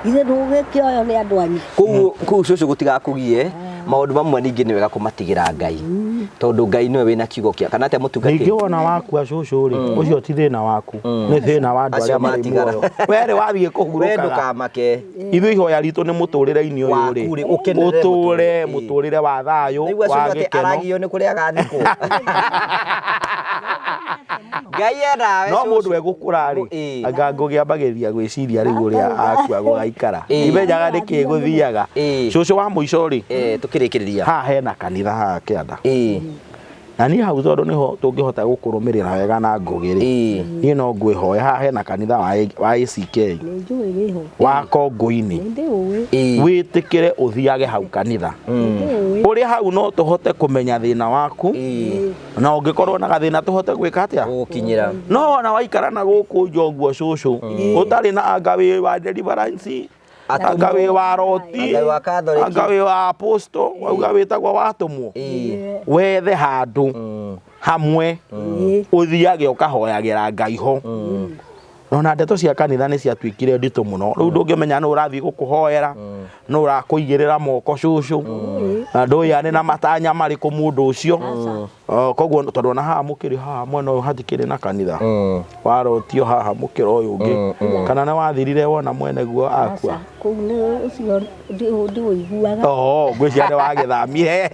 ithe ndũgĩkĩoyo nĩ andũ anyu. Kũu cũcũ gũtigakũgie, Maũndũ mamwe ningĩ nĩ wega kũmatigĩra Ngai, tondũ Ngai nĩwe wĩna kiugo kĩa kana atĩa mũtungatĩri. Ningĩ wona wakua cũcũ rĩ, ũcio ti thĩna waku, nĩ thĩna wa andũ Acio arĩa marĩ matigara. muoyo. We rĩ wathiĩ We kũhurũkaga. ndũkamake. Ithuĩ ihoya ritũ nĩ mũtũrĩre-inĩ ũyũ rĩ, Waku rĩ, ũkenerere ũtũre mũtũrĩre. mũtũrĩre wa thayũ, Nĩguo wa acio atĩ gĩkeno. aragio nĩ kũrĩa agathikwo. Ngai endawe No cũcũ. mũndũ egũkũra rĩ, Ĩĩ. anga ngũgĩ ambagĩrĩria gwĩciria rĩu ũrĩa akua gũgaikara. Ĩĩ. Imenyaga nĩkĩ gũthiaga. Ĩĩ. Cũcũ wa mũico rĩ, Tũkĩrĩkĩrĩria. haha hena kanitha haha kĩanda. Ĩĩ. Na niĩ hau tondũ nĩho tũngĩhota gũkũrũmĩrĩra wega na ngũgĩ rĩ, Ĩĩ. niĩ no ngwĩhoya haha hena kanitha wa ACK Nĩ njũĩ wĩho. wa Kongũinĩ. Nĩ ndĩũĩ. Ĩĩ. Wĩtĩkĩre ũthiage hau kanitha. Nĩ ndĩũĩ. Ũrĩ hau no tũhote kũmenya thĩna waku. Ĩĩ. Na ũngĩkorwo na gathĩna tũhote gwĩka atĩa? Gũgũkinyĩra. No wona waikara na gũkũ nja ũguo cũcũ, ũtarĩ na anga wĩ wa deliverance, anga wĩ wa roti, Anga wĩ wa Catholic. anga wĩ wa apostle, wauga wĩtagwo watũmwo, Ĩĩ. wethe handũ hamwe ũthiage ũkahoyagĩra Ngai ho. Ona ndeto cia kanitha nĩ ciatuĩkire nditũ mũno. Rĩu ndũngĩmenya nũ ũrathiĩ gũkũhoera, nũ ũrakũigĩrĩra moko cũcũ, na ndũĩ arĩ na matanya marĩkũ mũndũ ũcio. Koguo tondũ ona haha mũkĩrĩ haha mwena ũyũ hatikĩrĩ na kanitha, warotio haha mũkĩra ũyũ ũngĩ, kana nĩ wathirire wona mwene guo akua. Aca, kũu nĩ ũcio ndĩũiguaga. Oo, ngwĩciria nĩ wagĩthamire.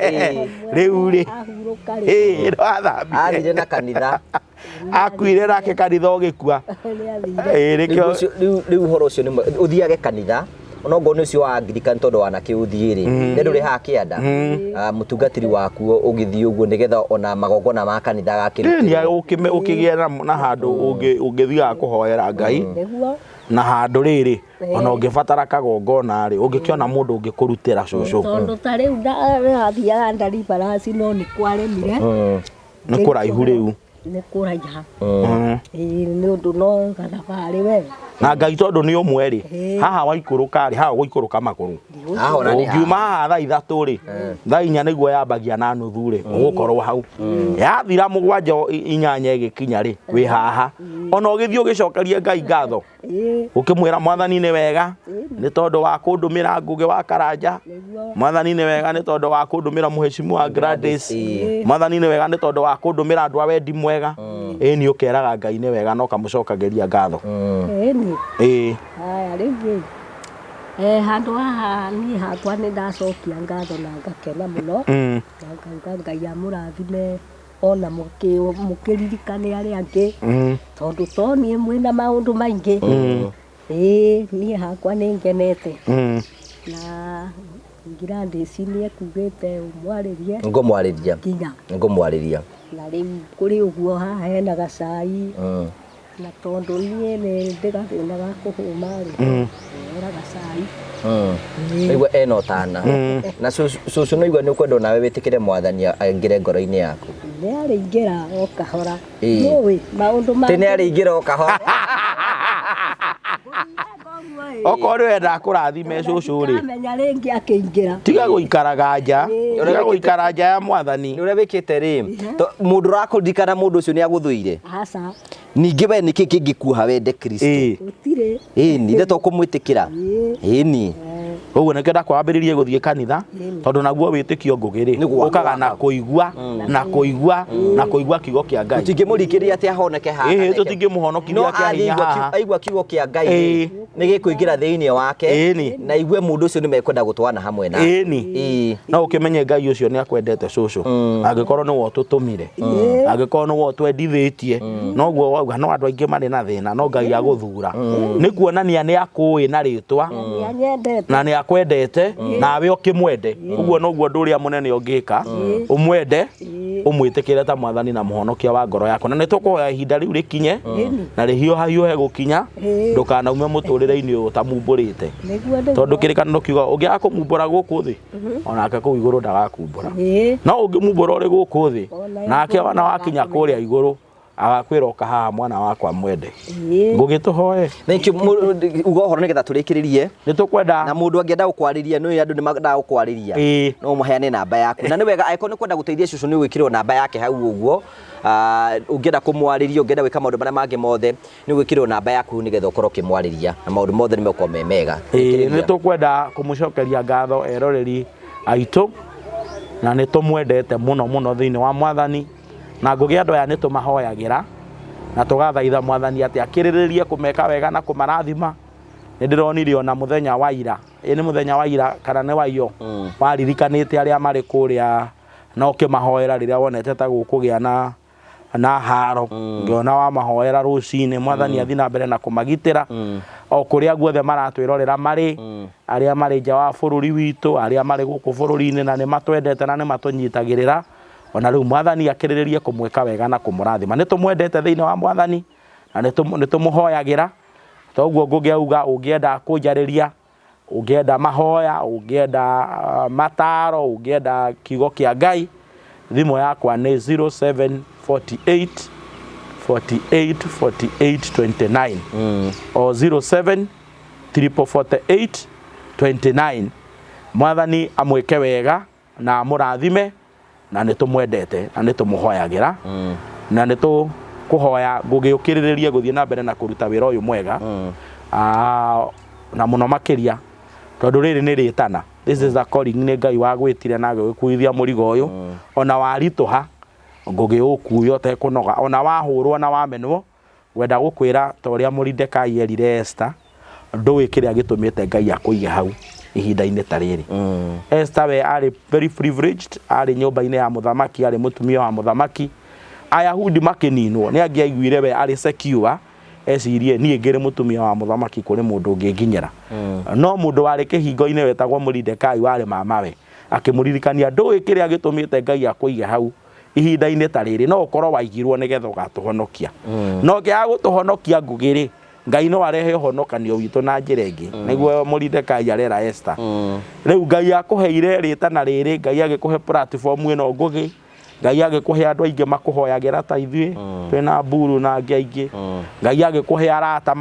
Rĩu rĩ, Ahurũka rĩ. ĩĩ, nĩ wathamire. Athire na kanitha. Akuire nake kanitha ũgĩkua. Nĩ athire. Ĩĩ, nĩkĩo Rĩu ũhoro ũcio nĩ ũthiage kanitha onokorwo nĩ ũcio wa Anglican tondũ wanake ũthiĩ rĩ nĩ ndũrĩ haha kĩanda mũtungatĩri wakuo ũgĩthiĩ ũguo nĩgetha ona magongona ma kanitha Nĩ agakĩrutĩrwo. ũkĩgĩe na handũ ũngĩthiaga kũhoera Ngai Nĩguo. na handũ rĩrĩ ona ũngĩbatara kagongona rĩ ũngĩkĩona mũndũ ũngĩkũrutĩra cũcũ. Tondũ ta rĩu ndathiaga ndaribarasi no nĩ kwaremire. Nĩ kũraihu rĩu. Nĩ kũraiha. Ĩĩ, nĩ ũndũ no gathabarĩ we. Na Ngai tondũ nĩ ũmwe rĩ, haha waikũrũka rĩ, haha ũgũikũrũka magũrũ. Haha ona nĩ Ũngiuma haha thaa 3 rĩ, thaa 4 nĩguo yambagia na nuthu rĩ, ũgũkorwo hau. Yathira 7 8 ĩgĩkinya rĩ, wĩ haha. Ona ũgĩthiĩ ũgĩcokerie Ngai ngatho. Ũkĩmwĩra Mwathani nĩ wega nĩ tondũ wa kũndũmĩra Ngũgĩ wa Karanja. Mwathani nĩ wega nĩ tondũ wa kũndũmĩra mũhecimu wa Gladys. Mwathani nĩ wega nĩ tondũ wa kũndũmĩra andũ a wendi mwega. Ĩĩ nĩ ũkeraga Ngai nĩ wega na ũkamũcokagĩria ngatho. Ĩni. Ĩĩ. Haya rĩu rĩ. Handũ haha niĩ hakwa nĩ ndacokia ngatho na ngakena mũno. Na ngauga Ngai amũrathime ona mũkĩririkane arĩa angĩ. Tondũ to niĩ mwĩna maũndũ maingĩ. Ĩĩ niĩ hakwa nĩ ngenete. Na Gladys nĩ ekugĩte ũmwarĩrie. Ngũmwarĩria. Nginya. Ngũmwarĩria. Na rĩu kũrĩ ũguo haha hena gacai. Na tondũ niĩ nĩ ndĩ gathĩna ga kũhũma rĩ, ngora gacai. Nĩguo ena ũtana. Na cũcũ nĩ igua nĩ ũkwenda onawe wĩtĩkĩre Mwathani aingĩre ngoro-inĩ yaku. Nĩ arĩingĩra o kahora. Ĩĩ. Nĩũĩ maũndũ Tĩ nĩ arĩingĩra o kahora. Okorwo nĩ wenda kũrathime cũcũ rĩ, Ndamenya rĩngĩ akĩingĩra. tiga gũikaraga nja, tiga gũikara nja ya Mwathani. Nĩ ũrĩa wĩkĩte rĩ, mũndũ ũrakũririkana mũndũ ũcio nĩ agũthũire. Aca. Ningĩ we nĩkĩ kĩngĩkuoha wende Kristo? Gũtirĩ. Ĩni, ithe to kũmwĩtĩkĩra. Ĩni. Ũguo nĩkĩo ndakwambĩrĩirie gũthiĩ kanitha, tondũ naguo wĩtĩkio Ngũgĩ rĩ, ũkaga na kũigua, na kũigua, na kũigua kiugo kĩa Ngai. Tũtingĩmũringĩrĩria atĩ ahoneke haha. Ĩhĩ, tũtingĩmũhonokithia No kĩa hinya athiĩ haha. aigua kiugo kĩa Ngai rĩ, nĩ gĩkũingĩra thĩinĩ wake, na aigue mũndũ ũcio nĩ mekwenda gũtwarana hamwe nake. Ĩni. No ũkĩmenye Ngai ũcio nĩ akwendete cũcũ, angĩkorwo nĩwe ũtũtũmire, angĩkorwo nĩwe ũtwendithĩtie, noguo wauga no andũ aingĩ marĩ na thĩna, no Ngai agũthura. Nĩ kuonania nĩ akũĩ na rĩtwa, na nĩ akwendete, nawe ũkĩmwende. Ũguo noguo ũndũ ũrĩa mũnene ũngĩka, ũmwende, ũmwĩtĩkĩre ta Mwathani na Mũhonokia wa ngoro yaku. Na nĩ tũkũhoya ihinda rĩu rĩkinye, na rĩhiũhahiũhe gũkinya, ndũkanaume mũtũrĩre-inĩ ũyũ ũtamumbũrĩte. Tondũ kĩrĩkanĩro kiuga ũngĩaga kũmumbũra gũkũ thĩ, onake kũu igũrũ ndagakumbũra. No ũngĩmumbũra ũrĩ gũkũ thĩ, nake ona wakinya kũrĩa igũrũ, agakwĩra ũka haha mwana wakwa mwende. Ngũgĩ tũhoe. Thank you. Uga ũhoro nĩgetha tũrĩkĩrĩrie. Nĩ tũkwenda. Na mũndũ angĩenda gũkwarĩria nĩ andũ nĩ mendaga gũkwarĩria. No mũheane namba yaku. Na nĩ wega angĩkorwo nĩ kwenda gũteithia cũcũ nĩ ũgwĩkĩrwo namba yake hau ũguo. Ũngĩenda kũmwarĩria, ũngĩenda gwĩka maũndũ marĩa mangĩ mothe, nĩ ũgwĩkĩrwo namba yaku nĩgetha ũkorwo ũkĩmwarĩria na maũndũ mothe nĩ megũkorwo me mega. Nĩ tũkwenda kũmũcokeria ngatho eroreri aitũ Na nĩ tũmwendete mũno mũno thĩinĩ wa Mwathani. Na Ngũgĩ andũ aya nĩ tũmahoyagĩra na tũgathaitha Mwathani atĩ akĩrĩrĩrie kũmeka wega na kũmarathima. Nĩ ndĩronire ona mũthenya wa ira, ĩ nĩ mũthenya wa ira kana nĩ wa iyo, waririkanĩte arĩa marĩ kũrĩa na ũkĩmahoera rĩrĩa wonete ta gũkũgĩa na na haro, ngĩona wamahoera rũcinĩ. Mwathani athiĩ na mbere na kũmagitĩra o kũrĩa guothe maratwĩrorera marĩ, arĩa marĩ nja wa bũrũri witũ, arĩa marĩ gũkũ bũrũri-inĩ, na nĩ matwendete na nĩ matũnyitagĩrĩra. Ona rĩu Mwathani akĩrĩrĩrie kũmwĩka wega na kũmũrathima. Nĩ tũmwendete thĩinĩ wa Mwathani na nĩ tũmũhoyagĩra. Toguo Ngũgĩ auga, ũngĩenda kũnjarĩria, ũngĩenda mahoya, ũngĩenda mataro, ũngĩenda kiugo kĩa Ngai, thimũ yakwa nĩ 0748 48 48 29 o 07 448 29. Mwathani amwĩke wega na amũrathime, na nĩ tũmwendete na nĩ tũmũhoyagĩra, na nĩ tũkũhoya Ngũgĩ ũkĩrĩrĩrie gũthiĩ na mbere na kũruta wĩra ũyũ mwega, na mũno makĩria tondũ rĩrĩ nĩ rĩtana. This is a calling. Nĩ Ngai wagwĩtire na agĩgũkuithia mũrigo ũyũ, ona waritũha Ngũgĩ ũkuue ũtekũnoga, ona wahũrwo na wamenwo. Ngwenda gũkwĩra ta ũrĩa Moridekai erire Esther, ndũĩ kĩrĩa gĩtũmĩte Ngai akũige hau ihinda-inĩ ta rĩrĩ. Esther we arĩ very privileged, arĩ nyũmba-inĩ ya mũthamaki, arĩ mũtumia wa mũthamaki. Ayahudi makĩninwo, nĩ angĩaiguire we arĩ secure, ecirie niĩ ngĩrĩ mũtumia wa mũthamaki kũrĩ mũndũ ũngĩnginyĩra. No mũndũ warĩ kĩhingo-inĩ wetagwo Moridekai warĩ mamawe, akĩmũririkania ndũĩ kĩrĩa gĩtũmĩte Ngai akũige hau ihinda-inĩ ta rĩrĩ, no ũkorwo waigirwo nĩgetha ũgatũhonokia. No ũngĩaga gũtũhonokia Ngũgĩ rĩ, Ngai no arehe ũhonokanio witũ na njĩra ĩngĩ. Nĩguo Moridekai arera Esther. Rĩu Ngai akũheire rĩtana rĩrĩ, Ngai agĩkũhe platform ĩno Ngũgĩ, Ngai agĩkũhe andũ aingĩ makũhoyagĩra ta ithuĩ twĩna Mburu na angĩ aingĩ. Ngai agĩkũhe arata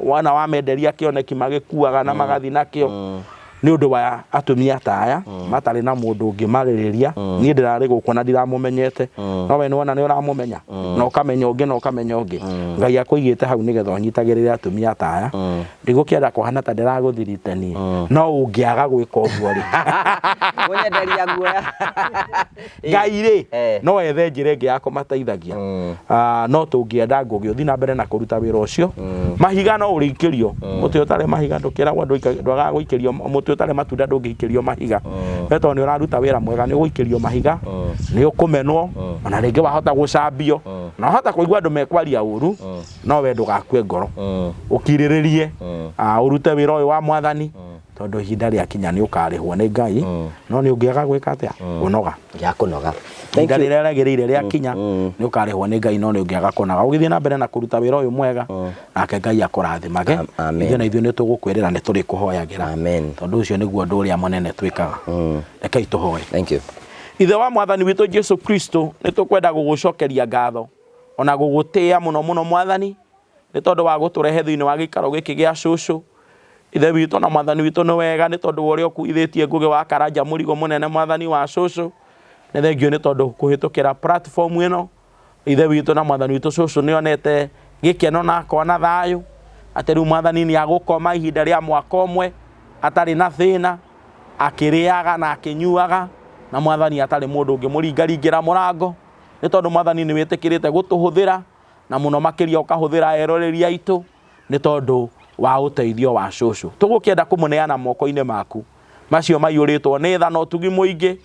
wona wamenderia kĩoneki magĩkuaga na magathiĩ nakĩo. Nĩ ũndũ wa atumia ta aya matarĩ na mũndũ ũngĩmarĩrĩria. Niĩ ndĩrarĩ gũkũ na ndiramũmenyete, no we nĩwona nĩ ũramũmenya na ũkamenya ũngĩ na ũkamenya ũngĩ. Ngai akũigĩte hau nĩgetha ũnyitagĩrĩre atumia ta aya. Ndigũkĩenda kũhana ta ndĩragũthiritania, no ũngĩaga gwĩka ũguo rĩ, Kũnyenderia guoya. Ngai rĩ no ethe njĩra ĩngĩ ya kũmateithagia. No tũngĩenda Ngũgĩ ũthiĩ na mbere na kũruta wĩra ũcio. Mahiga no ũrĩikĩrio, mũtĩ ũtarĩ mahiga ndũkĩragwo ndwagaga gũikĩrio, mũtĩ ũtarĩ matunda ndũngĩikĩrio mahiga. We tondũ nĩ ũraruta wĩra mwega nĩ ũgũikĩrio mahiga, nĩ ũkũmenwo, ona rĩngĩ wahota gũcambio, na wahota kũigua andũ mekwaria ũru, no we ndũgakue ngoro, ũkirĩrĩrie, ũrute wĩra ũyũ wa Mwathani, tondũ ihinda rĩakinya nĩ ũkarĩhwo nĩ Ngai. No nĩ ũngĩaga gwĩka atĩa? Kũnoga. Ya kũnoga. Ihinda rĩrĩa rĩagĩrĩire rĩakinya nĩ ũkarĩhwo nĩ Ngai, no nĩ ũngĩaga kũnoga, ũgĩthiĩ na mbere na kũruta wĩra ũyũ mwega, nake Ngai akũrathimage. Amen. Ithuĩ na ithuĩ nĩ tũgũkwĩrĩra nĩ tũrĩkũhoyagĩra, Amen. tondũ ũcio nĩguo ũndũ ũrĩa mũnene twĩkaga. Rekei tũhoe. Thank you. Ithe wa Mwathani witũ Jesu Kristo, nĩ tũkwenda gũgũcokeria ngatho ona gũgũtĩĩa mũno mũno Mwathani, nĩ tondũ wa gũtũrehe thĩinĩ wa gĩikaro gĩkĩ gĩa cũcũ. Ithe witũ na Mwathani witũ, nĩ wega nĩ tondũ wa ũrĩa ũkuithĩtie Ngũgĩ wa Karanja mũrigo mũnene, Mwathani wa cũcũ. Nĩ thengio nĩ tondũ kũhĩtũkĩra platform ĩno, Ithe witũ na Mwathani witũ, cũcũ nĩ onete gĩkeno na akona thayũ, atĩ rĩu Mwathani nĩ agũkoma ihinda rĩa mwaka ũmwe atarĩ na thĩna, akĩrĩaga na akĩnyuaga, na Mwathani atarĩ mũndũ ũngĩmũringaringĩra mũrango, nĩ tondũ Mwathani nĩ wĩtĩkĩrĩte gũtũhũthĩra, na mũno makĩria ũkahũthĩra eroreri aitũ nĩ tondũ wa ũteithio wa cũcũ. Tũgũkĩenda kũmũneana moko-inĩ maku macio maiyũrĩtwo nĩ tha na ũtugi mũingĩ,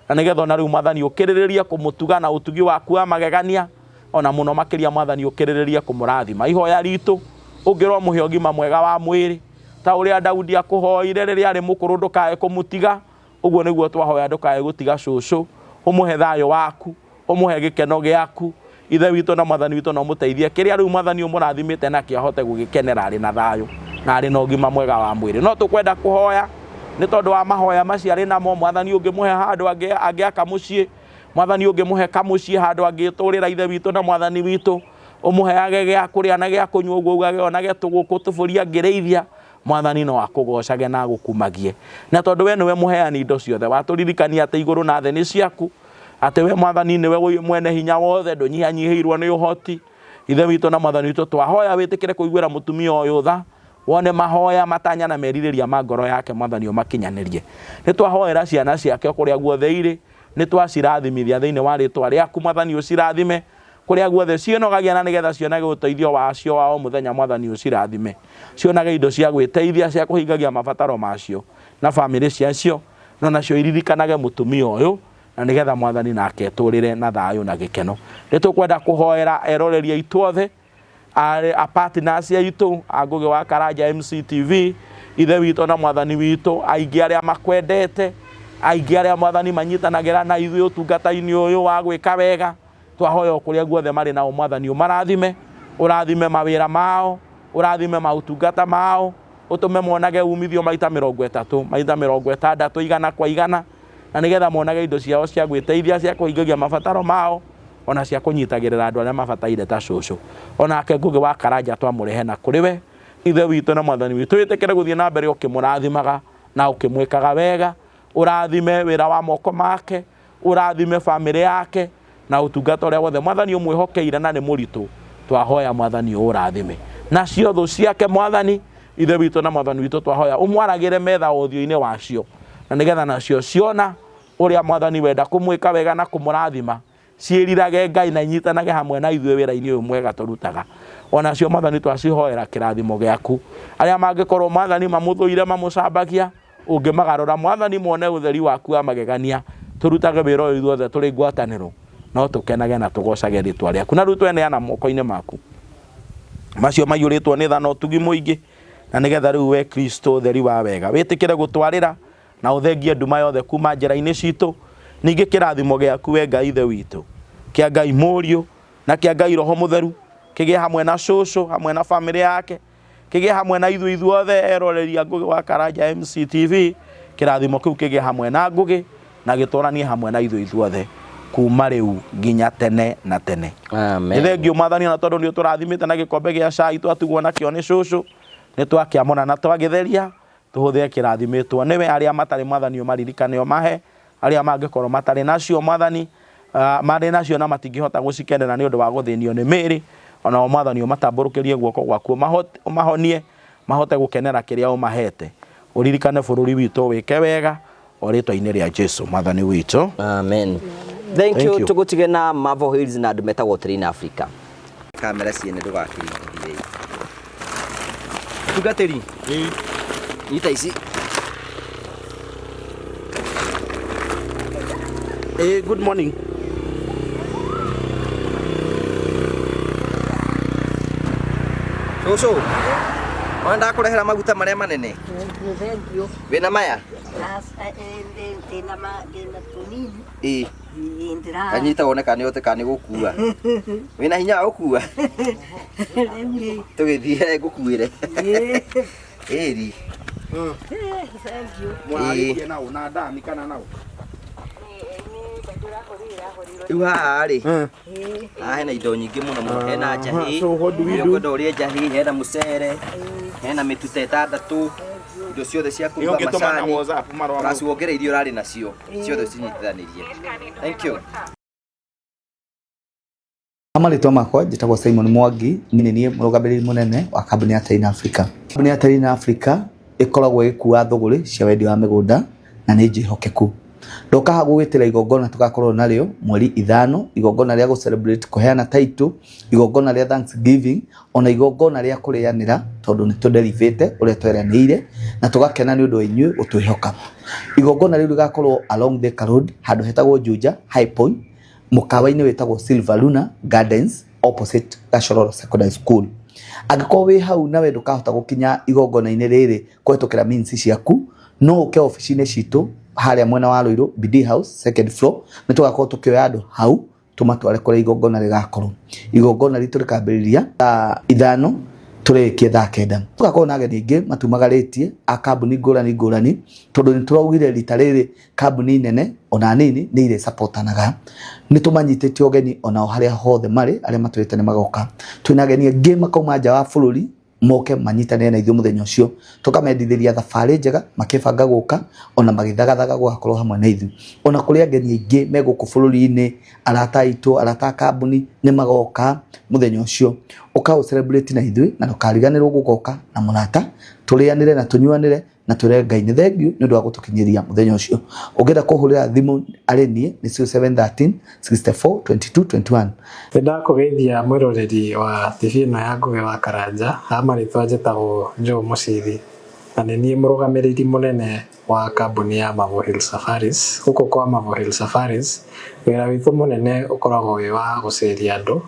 na nĩgetha ona rĩu Mwathani ũkĩrĩrĩrie kũmũtuga na ũtugi waku wa magegania, ona mũno makĩria Mwathani ũkĩrĩrĩrie kũmũrathima. Ihoya ritũ ũngĩromũhe ũgima mwega wa mwĩrĩ ta ũrĩa Daudi akũhoire rĩrĩa arĩ mũkũrũ, ndũkae kũmũtiga. Ũguo nĩguo twahoya, ndũkae gũtiga cũcũ, ũmũhe thayũ waku, ũmũhe gĩkeno gĩaku. Ithe witũ na Mwathani witũ, no mũteithie kĩrĩa rĩu Mwathani ũmũrathimĩte nakĩo ahote gũgĩkenera arĩ na thayũ na arĩ na ũgima mwega wa mwĩrĩ. No tũkwenda kũhoya nĩ tondũ wa mahoya macio arĩ namo. Mwathani ũngĩmũhe handũ angĩaka mũciĩ, Mwathani ũngĩmũhe kamũciĩ handũ angĩtũrĩra, Ithe witũ na Mwathani witũ, ũmũheage gĩa kũrĩa na gĩa kũnyua, ũguo ugage onage tũgũkũ tũbũri angĩrĩithia, Mwathani no akũgocage na agũkumagie. Na tondũ we nĩwe mũheani indo ciothe, watũririkania atĩ igũrũ na thĩ nĩ ciaku, atĩ we Mwathani nĩwe mwene hinya wothe, ndũnyihanyihĩirwo nĩ ũhoti. Ithe witũ na Mwathani witũ, twahoya wĩtĩkĩre kũiguĩra mũtumia ũyũ tha, wone mahoya, matanya na merirĩria ma ngoro yake, Mwathani ũmakinyanĩrie. Nĩ twahoera ciana ciake o kũrĩa guothe irĩ, Nĩ twacirathimithia thĩinĩ wa rĩtwa rĩaku Mwathani, ũcirathime kũrĩa guothe ciĩnogagia na nĩgetha cionage ũteithio wacio wa o mũthenya. Mwathani, ũcirathime cionage indo cia gwĩteithia cia kũhingagia mabataro macio na bamĩrĩ ciacio, no nacio iririkanage mũtumia ũyũ na nĩgetha Mwathani nake etũrĩre na thayũ na gĩkeno. Nĩ tũkwenda kũhoera eroreri aitũ othe, a partners aitũ a Ngũgĩ wa Karanja MCTV, ithe witũ na Mwathani witũ, aingĩ arĩa makwendete, aingĩ arĩa Mwathani manyitanagĩra na ithuĩ ũtungata-inĩ ũyũ wa gwĩka wega. Twahoya o kũrĩa guothe marĩ nao Mwathani ũmarathime, ũrathime mawĩra mao, ũrathime maũtungata mao, ũtũme monage umithio maita 30, maita 60, igana kwa igana, na nĩgetha monage indo ciao cia gwĩteithia, cia kũhingagia mabataro mao, ona cia kũnyitagĩrĩra andũ arĩa mabataire ta cũcũ. Onake Ngũgĩ wa Karanja twamũrehe na kũrĩ we, Ithe witũ na Mwathani witũ, wĩtĩkĩre gũthiĩ na mbere ũkĩmũrathimaga na ũkĩmwĩkaga wega, ũrathime wĩra wa moko make, ũrathime bamĩrĩ yake na ũtungata ũrĩa wothe Mwathani ũmwĩhokeire na nĩ mũritũ. Twahoya Mwathani ũrathime nacio thũ ciake. Mwathani Ithe witũ na Mwathani witũ, twahoya ũmwaragĩre metha ũthiũ-inĩ wacio, na nĩgetha nacio ciona ũrĩa Mwathani wenda kũmwĩka wega na kũmũrathima, ciĩrirage Ngai na inyitanage hamwe na ithuĩ wĩra-inĩ ũyũ mwega tũrutaga. Onacio Mwathani twacihoera kĩrathimo gĩaku. Arĩa mangĩkorwo Mwathani mamũthũire mamũcambagia, ũngĩmagarũra Mwathani mone ũtheri waku wa magegania. Tũrutage wĩra ũyũ ithuothe tũrĩ ngwatanĩro, no tũkenage na tũgocage rĩtwa rĩaku. Na rĩu tweneana moko-inĩ maku macio maiyũrĩtwo nĩ tha na ũtugi mũingĩ, na nĩgetha rĩu we Kristo ũtheri wa wega wĩtĩkĩre gũtwarĩra na ũthengie nduma yothe kuma njĩra-inĩ citũ. Ningĩ kĩrathimo gĩaku we Ngai Ithe witũ, kĩa Ngai Mũriũ na kĩa Ngai Roho Mũtheru, kĩgĩe hamwe na cũcũ, hamwe na bamĩrĩ yake, kĩgĩe hamwe na ithuĩ ithuothe eroreri a Ngũgĩ wa Karanja MCTV. Kĩrathimo kĩu kĩgĩe hamwe na Ngũgĩ na gĩtũranie hamwe na ithuĩ ithuothe kuma rĩu nginya tene na tene. Amen. Nĩ thengio Mwathani, ona tondũ nĩ ũtũrathimĩte na gĩkombe gĩa cai twatigwo nakĩo nĩ cũcũ, nĩ twakĩamũra na twagĩtheria, tũhũthĩre kĩrathimĩtwo nĩwe. Arĩa matarĩ Mwathani ũmaririkane ũmahe, arĩa mangĩkorwo matarĩ nacio Mwathani, marĩ nacio na matingĩhota gũcikenera nĩ ũndũ wa gũthĩnio nĩ mĩĩrĩ, onao Mwathani ũmatambũrũkĩrie guoko gwaku, ũmahonie mahote gũkenera kĩrĩa ũmahete. Ũririkane bũrũri witũ, wĩke wega o rĩtwa-inĩ rĩa Jesu Mwathani witũ. Amen. Thank Thank you. you. Tũgũtige na Marvel Hills na andũ metagwo Train Africa. Kamera ciene ndũgakĩringithie. Tungatĩri. Nyita ici. Good morning. Cũcũ. Ona ndakũrehera maguta marĩa manene. Thank you. Wĩna maya? Ndĩna ndĩna tũnini. Ĩĩ. Ĩ, ndĩra Kanyita wone kana nĩ kana nĩ gũkua. Wĩna hinya wa gũkua? Rĩu rĩ. Tũgĩthiĩ ngũkuĩre. Ĩri. Thank you. Mũrarĩtie nao na ndani kana nao? Rĩu haha rĩ, haha hena indo nyingĩ mũno mũno, hena njahĩ, So what do we do? ũkwenda ũrĩe njahĩ, hena mũcere, hena mĩtu ta ĩtandatũ, indo ciothe cia kũruga Ũngĩtũma na macani, WhatsApp marũa mau. plus wongerere iria ũrarĩ nacio, ciothe ũcinyitithanĩrie. Thank you. Marĩtwa makwa njĩtagwo Simon Mwangi, niĩ nĩ niĩ mũrũgamĩrĩri mũnene wa kambuni ya Terrain Africa. Kambuni ya Terrain Africa ĩkoragwo ĩgĩkua thũgũrĩ cia wendia wa mĩgũnda na nĩ njĩhokeku. Ndoka haha gũgwĩtĩra igongona tũgakorwo narĩo mweri 5, igongona rĩa gũ celebrate kũheana title, igongona rĩa Thanksgiving, ona igongona rĩa kũrĩanĩra tondũ nĩ tũderivĩte ũrĩa tweranĩire na tũgakena nĩ ũndũ wa inyuĩ gũtwĩhoka. Igongona rĩu rĩgakorwo along Thika Road handũ hetagwo Juja High Point, mũkawa-inĩ wĩtagwo Silver Luna Gardens opposite Gachororo Secondary School. Angĩkorwo wĩ hau nawe ndũkahota gũkinya igongona-inĩ rĩrĩ kũhetũkĩra means ciaku, no ũke obici-inĩ citũ harĩa mwena wa Ruiru BD House second floor, nĩ tũgakorwo tũkĩoya andũ hau tũmatware kũrĩa igongona rĩgakorwo. Igongona ritũ rĩkambĩrĩria thaa 5 tũrĩkie thaa 9. Tũgakorwo na ageni aingĩ matumagarĩtie a kambuni ngũrani ngũrani, tondũ nĩ tũraugire rita rĩrĩ kambuni nene ona nini nĩ irĩ supportanaga. Nĩ tũmanyitĩte ũgeni onao harĩa hothe marĩ, arĩa matwĩrĩte nĩ magoka. Twĩna ageni angĩ makauma nja wa bũrũri moke manyitanĩre na ithuĩ mũthenya ũcio, tũkamendithĩria thabarĩ njega makĩbanga gũka ona magĩthagathaga gũgakorwo hamwe na ithuĩ. Ona kũrĩ ageni aingĩ me gũkũ bũrũri-inĩ, arata aitũ, arata a kambuni nĩ magoka mũthenya ũcio. Ũka ũ celebrate na ithuĩ na ndũkariganĩrwo gũgoka na mũrata, tũrĩanĩre na tũnyuanĩre. Na twĩre Ngai nĩ thengiũ nĩ ũndũ wa gũtũkinyĩria mũthenya ũcio. Ũngĩenda kũhũrĩra thimũ arĩ niĩ nĩ 0713 64 22 21. Nĩndakũgeithia mwĩroreri wa TV ĩno ya Ngũgĩ wa Karanja. Ha marĩtwa njĩtagwo Joe Mũciri na nĩ niĩ mũrũgamĩrĩri mũnene wa kambuni ya Marvel Hill Safaris. Gũkũ kwa Marvel Hill Safaris wĩra witũ mũnene ũkoragwo wĩ wa gũceria andũ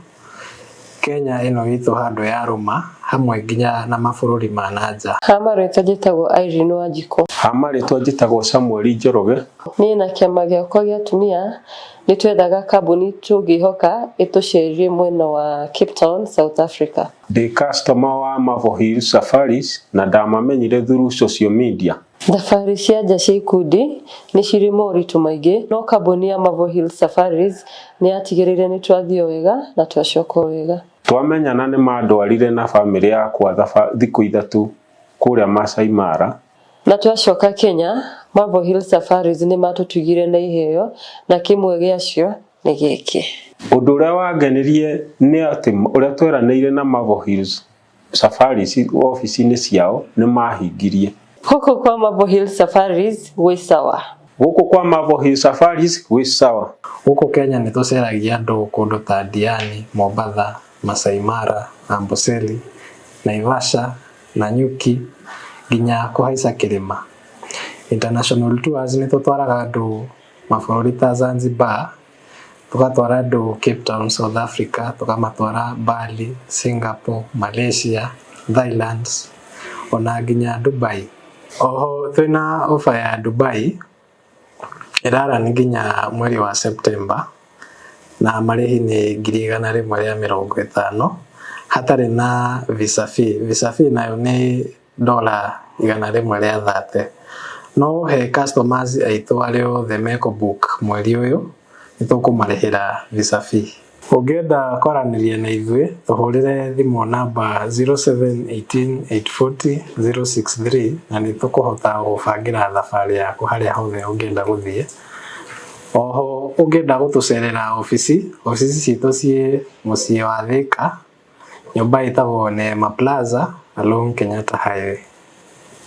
Kenya ĩno itũ handũ ya rũma hamwe nginya na mabũrũri ma na nja. Ha marĩtwa njĩtagwo Irene Wanjikũ. Ha marĩtwa njĩtagwo Samuel Njoroge. Niĩ na kĩama gĩakwa gĩa atumia nĩ twethaga kambuni tũngĩhoka ĩtũcerie mwena wa Cape Town, South Africa. Ndĩ customer wa Marvel Hill Safaris na ndamamenyire through social media. Thabarĩ cia nja cia ikundi nĩ cirĩ moritũ maingĩ, no kambuni ya Marvel Hill Safaris nĩ yatigĩrĩire nĩ twathiĩ o wega na twacoka o wega. Twamenyana nĩ mandwarire na bamĩrĩ yakwa thikũ 3 kũrĩa Masai Mara. Na twacoka Kenya, Marvel Hill Safaris nĩ matũtugire na iheo na kĩmwe gĩacio nĩ gĩkĩ. Ũndũ ũrĩa wangenirie nĩ atĩ ũrĩa tweranĩire na Marvel Hills Safaris obici-inĩ ciao nĩ mahingirie. Gũkũ kwa Marvel Hill Safaris gwĩ sawa. Gũkũ kwa Marvel Hill Safaris gwĩ sawa. Gũkũ Kenya nĩ tũceragia andũ kũndũ ta Diani, Mombatha, Masai Mara, Amboseli, Naivasha, Nanyuki nginya kũhaica kĩrĩma. International tours nĩ tũtwaraga andũ mabũrũri ta Zanzibar, tũgatwara andũ Cape Town, South Africa, tũkamatwara Bali, Singapore, Malaysia, Thailand ona nginya Dubai. Oho twĩna offer ya Dubai ĩrarani nginya mweri wa September na marĩhi nĩ 150,000 hatarĩ na visa fee. Visa fee nayo nĩ $130. No he customers aitũ arĩa othe mekũ book mweri ũyũ nĩ tũkũmarĩhĩra visa fee. Ũngĩenda kwaranĩria na ithuĩ tũhũrĩre thimũ namba 0718 840 063 na nĩ tũkũhota gũbangĩra thabarĩ yaku harĩa hothe ũngĩenda gũthiĩ. Oho ũngĩenda gũtũcerera obici, obici citũ ciĩ mũciĩ wa Thika, nyũmba ĩtagwo Neema Plaza along Kenyatta Highway.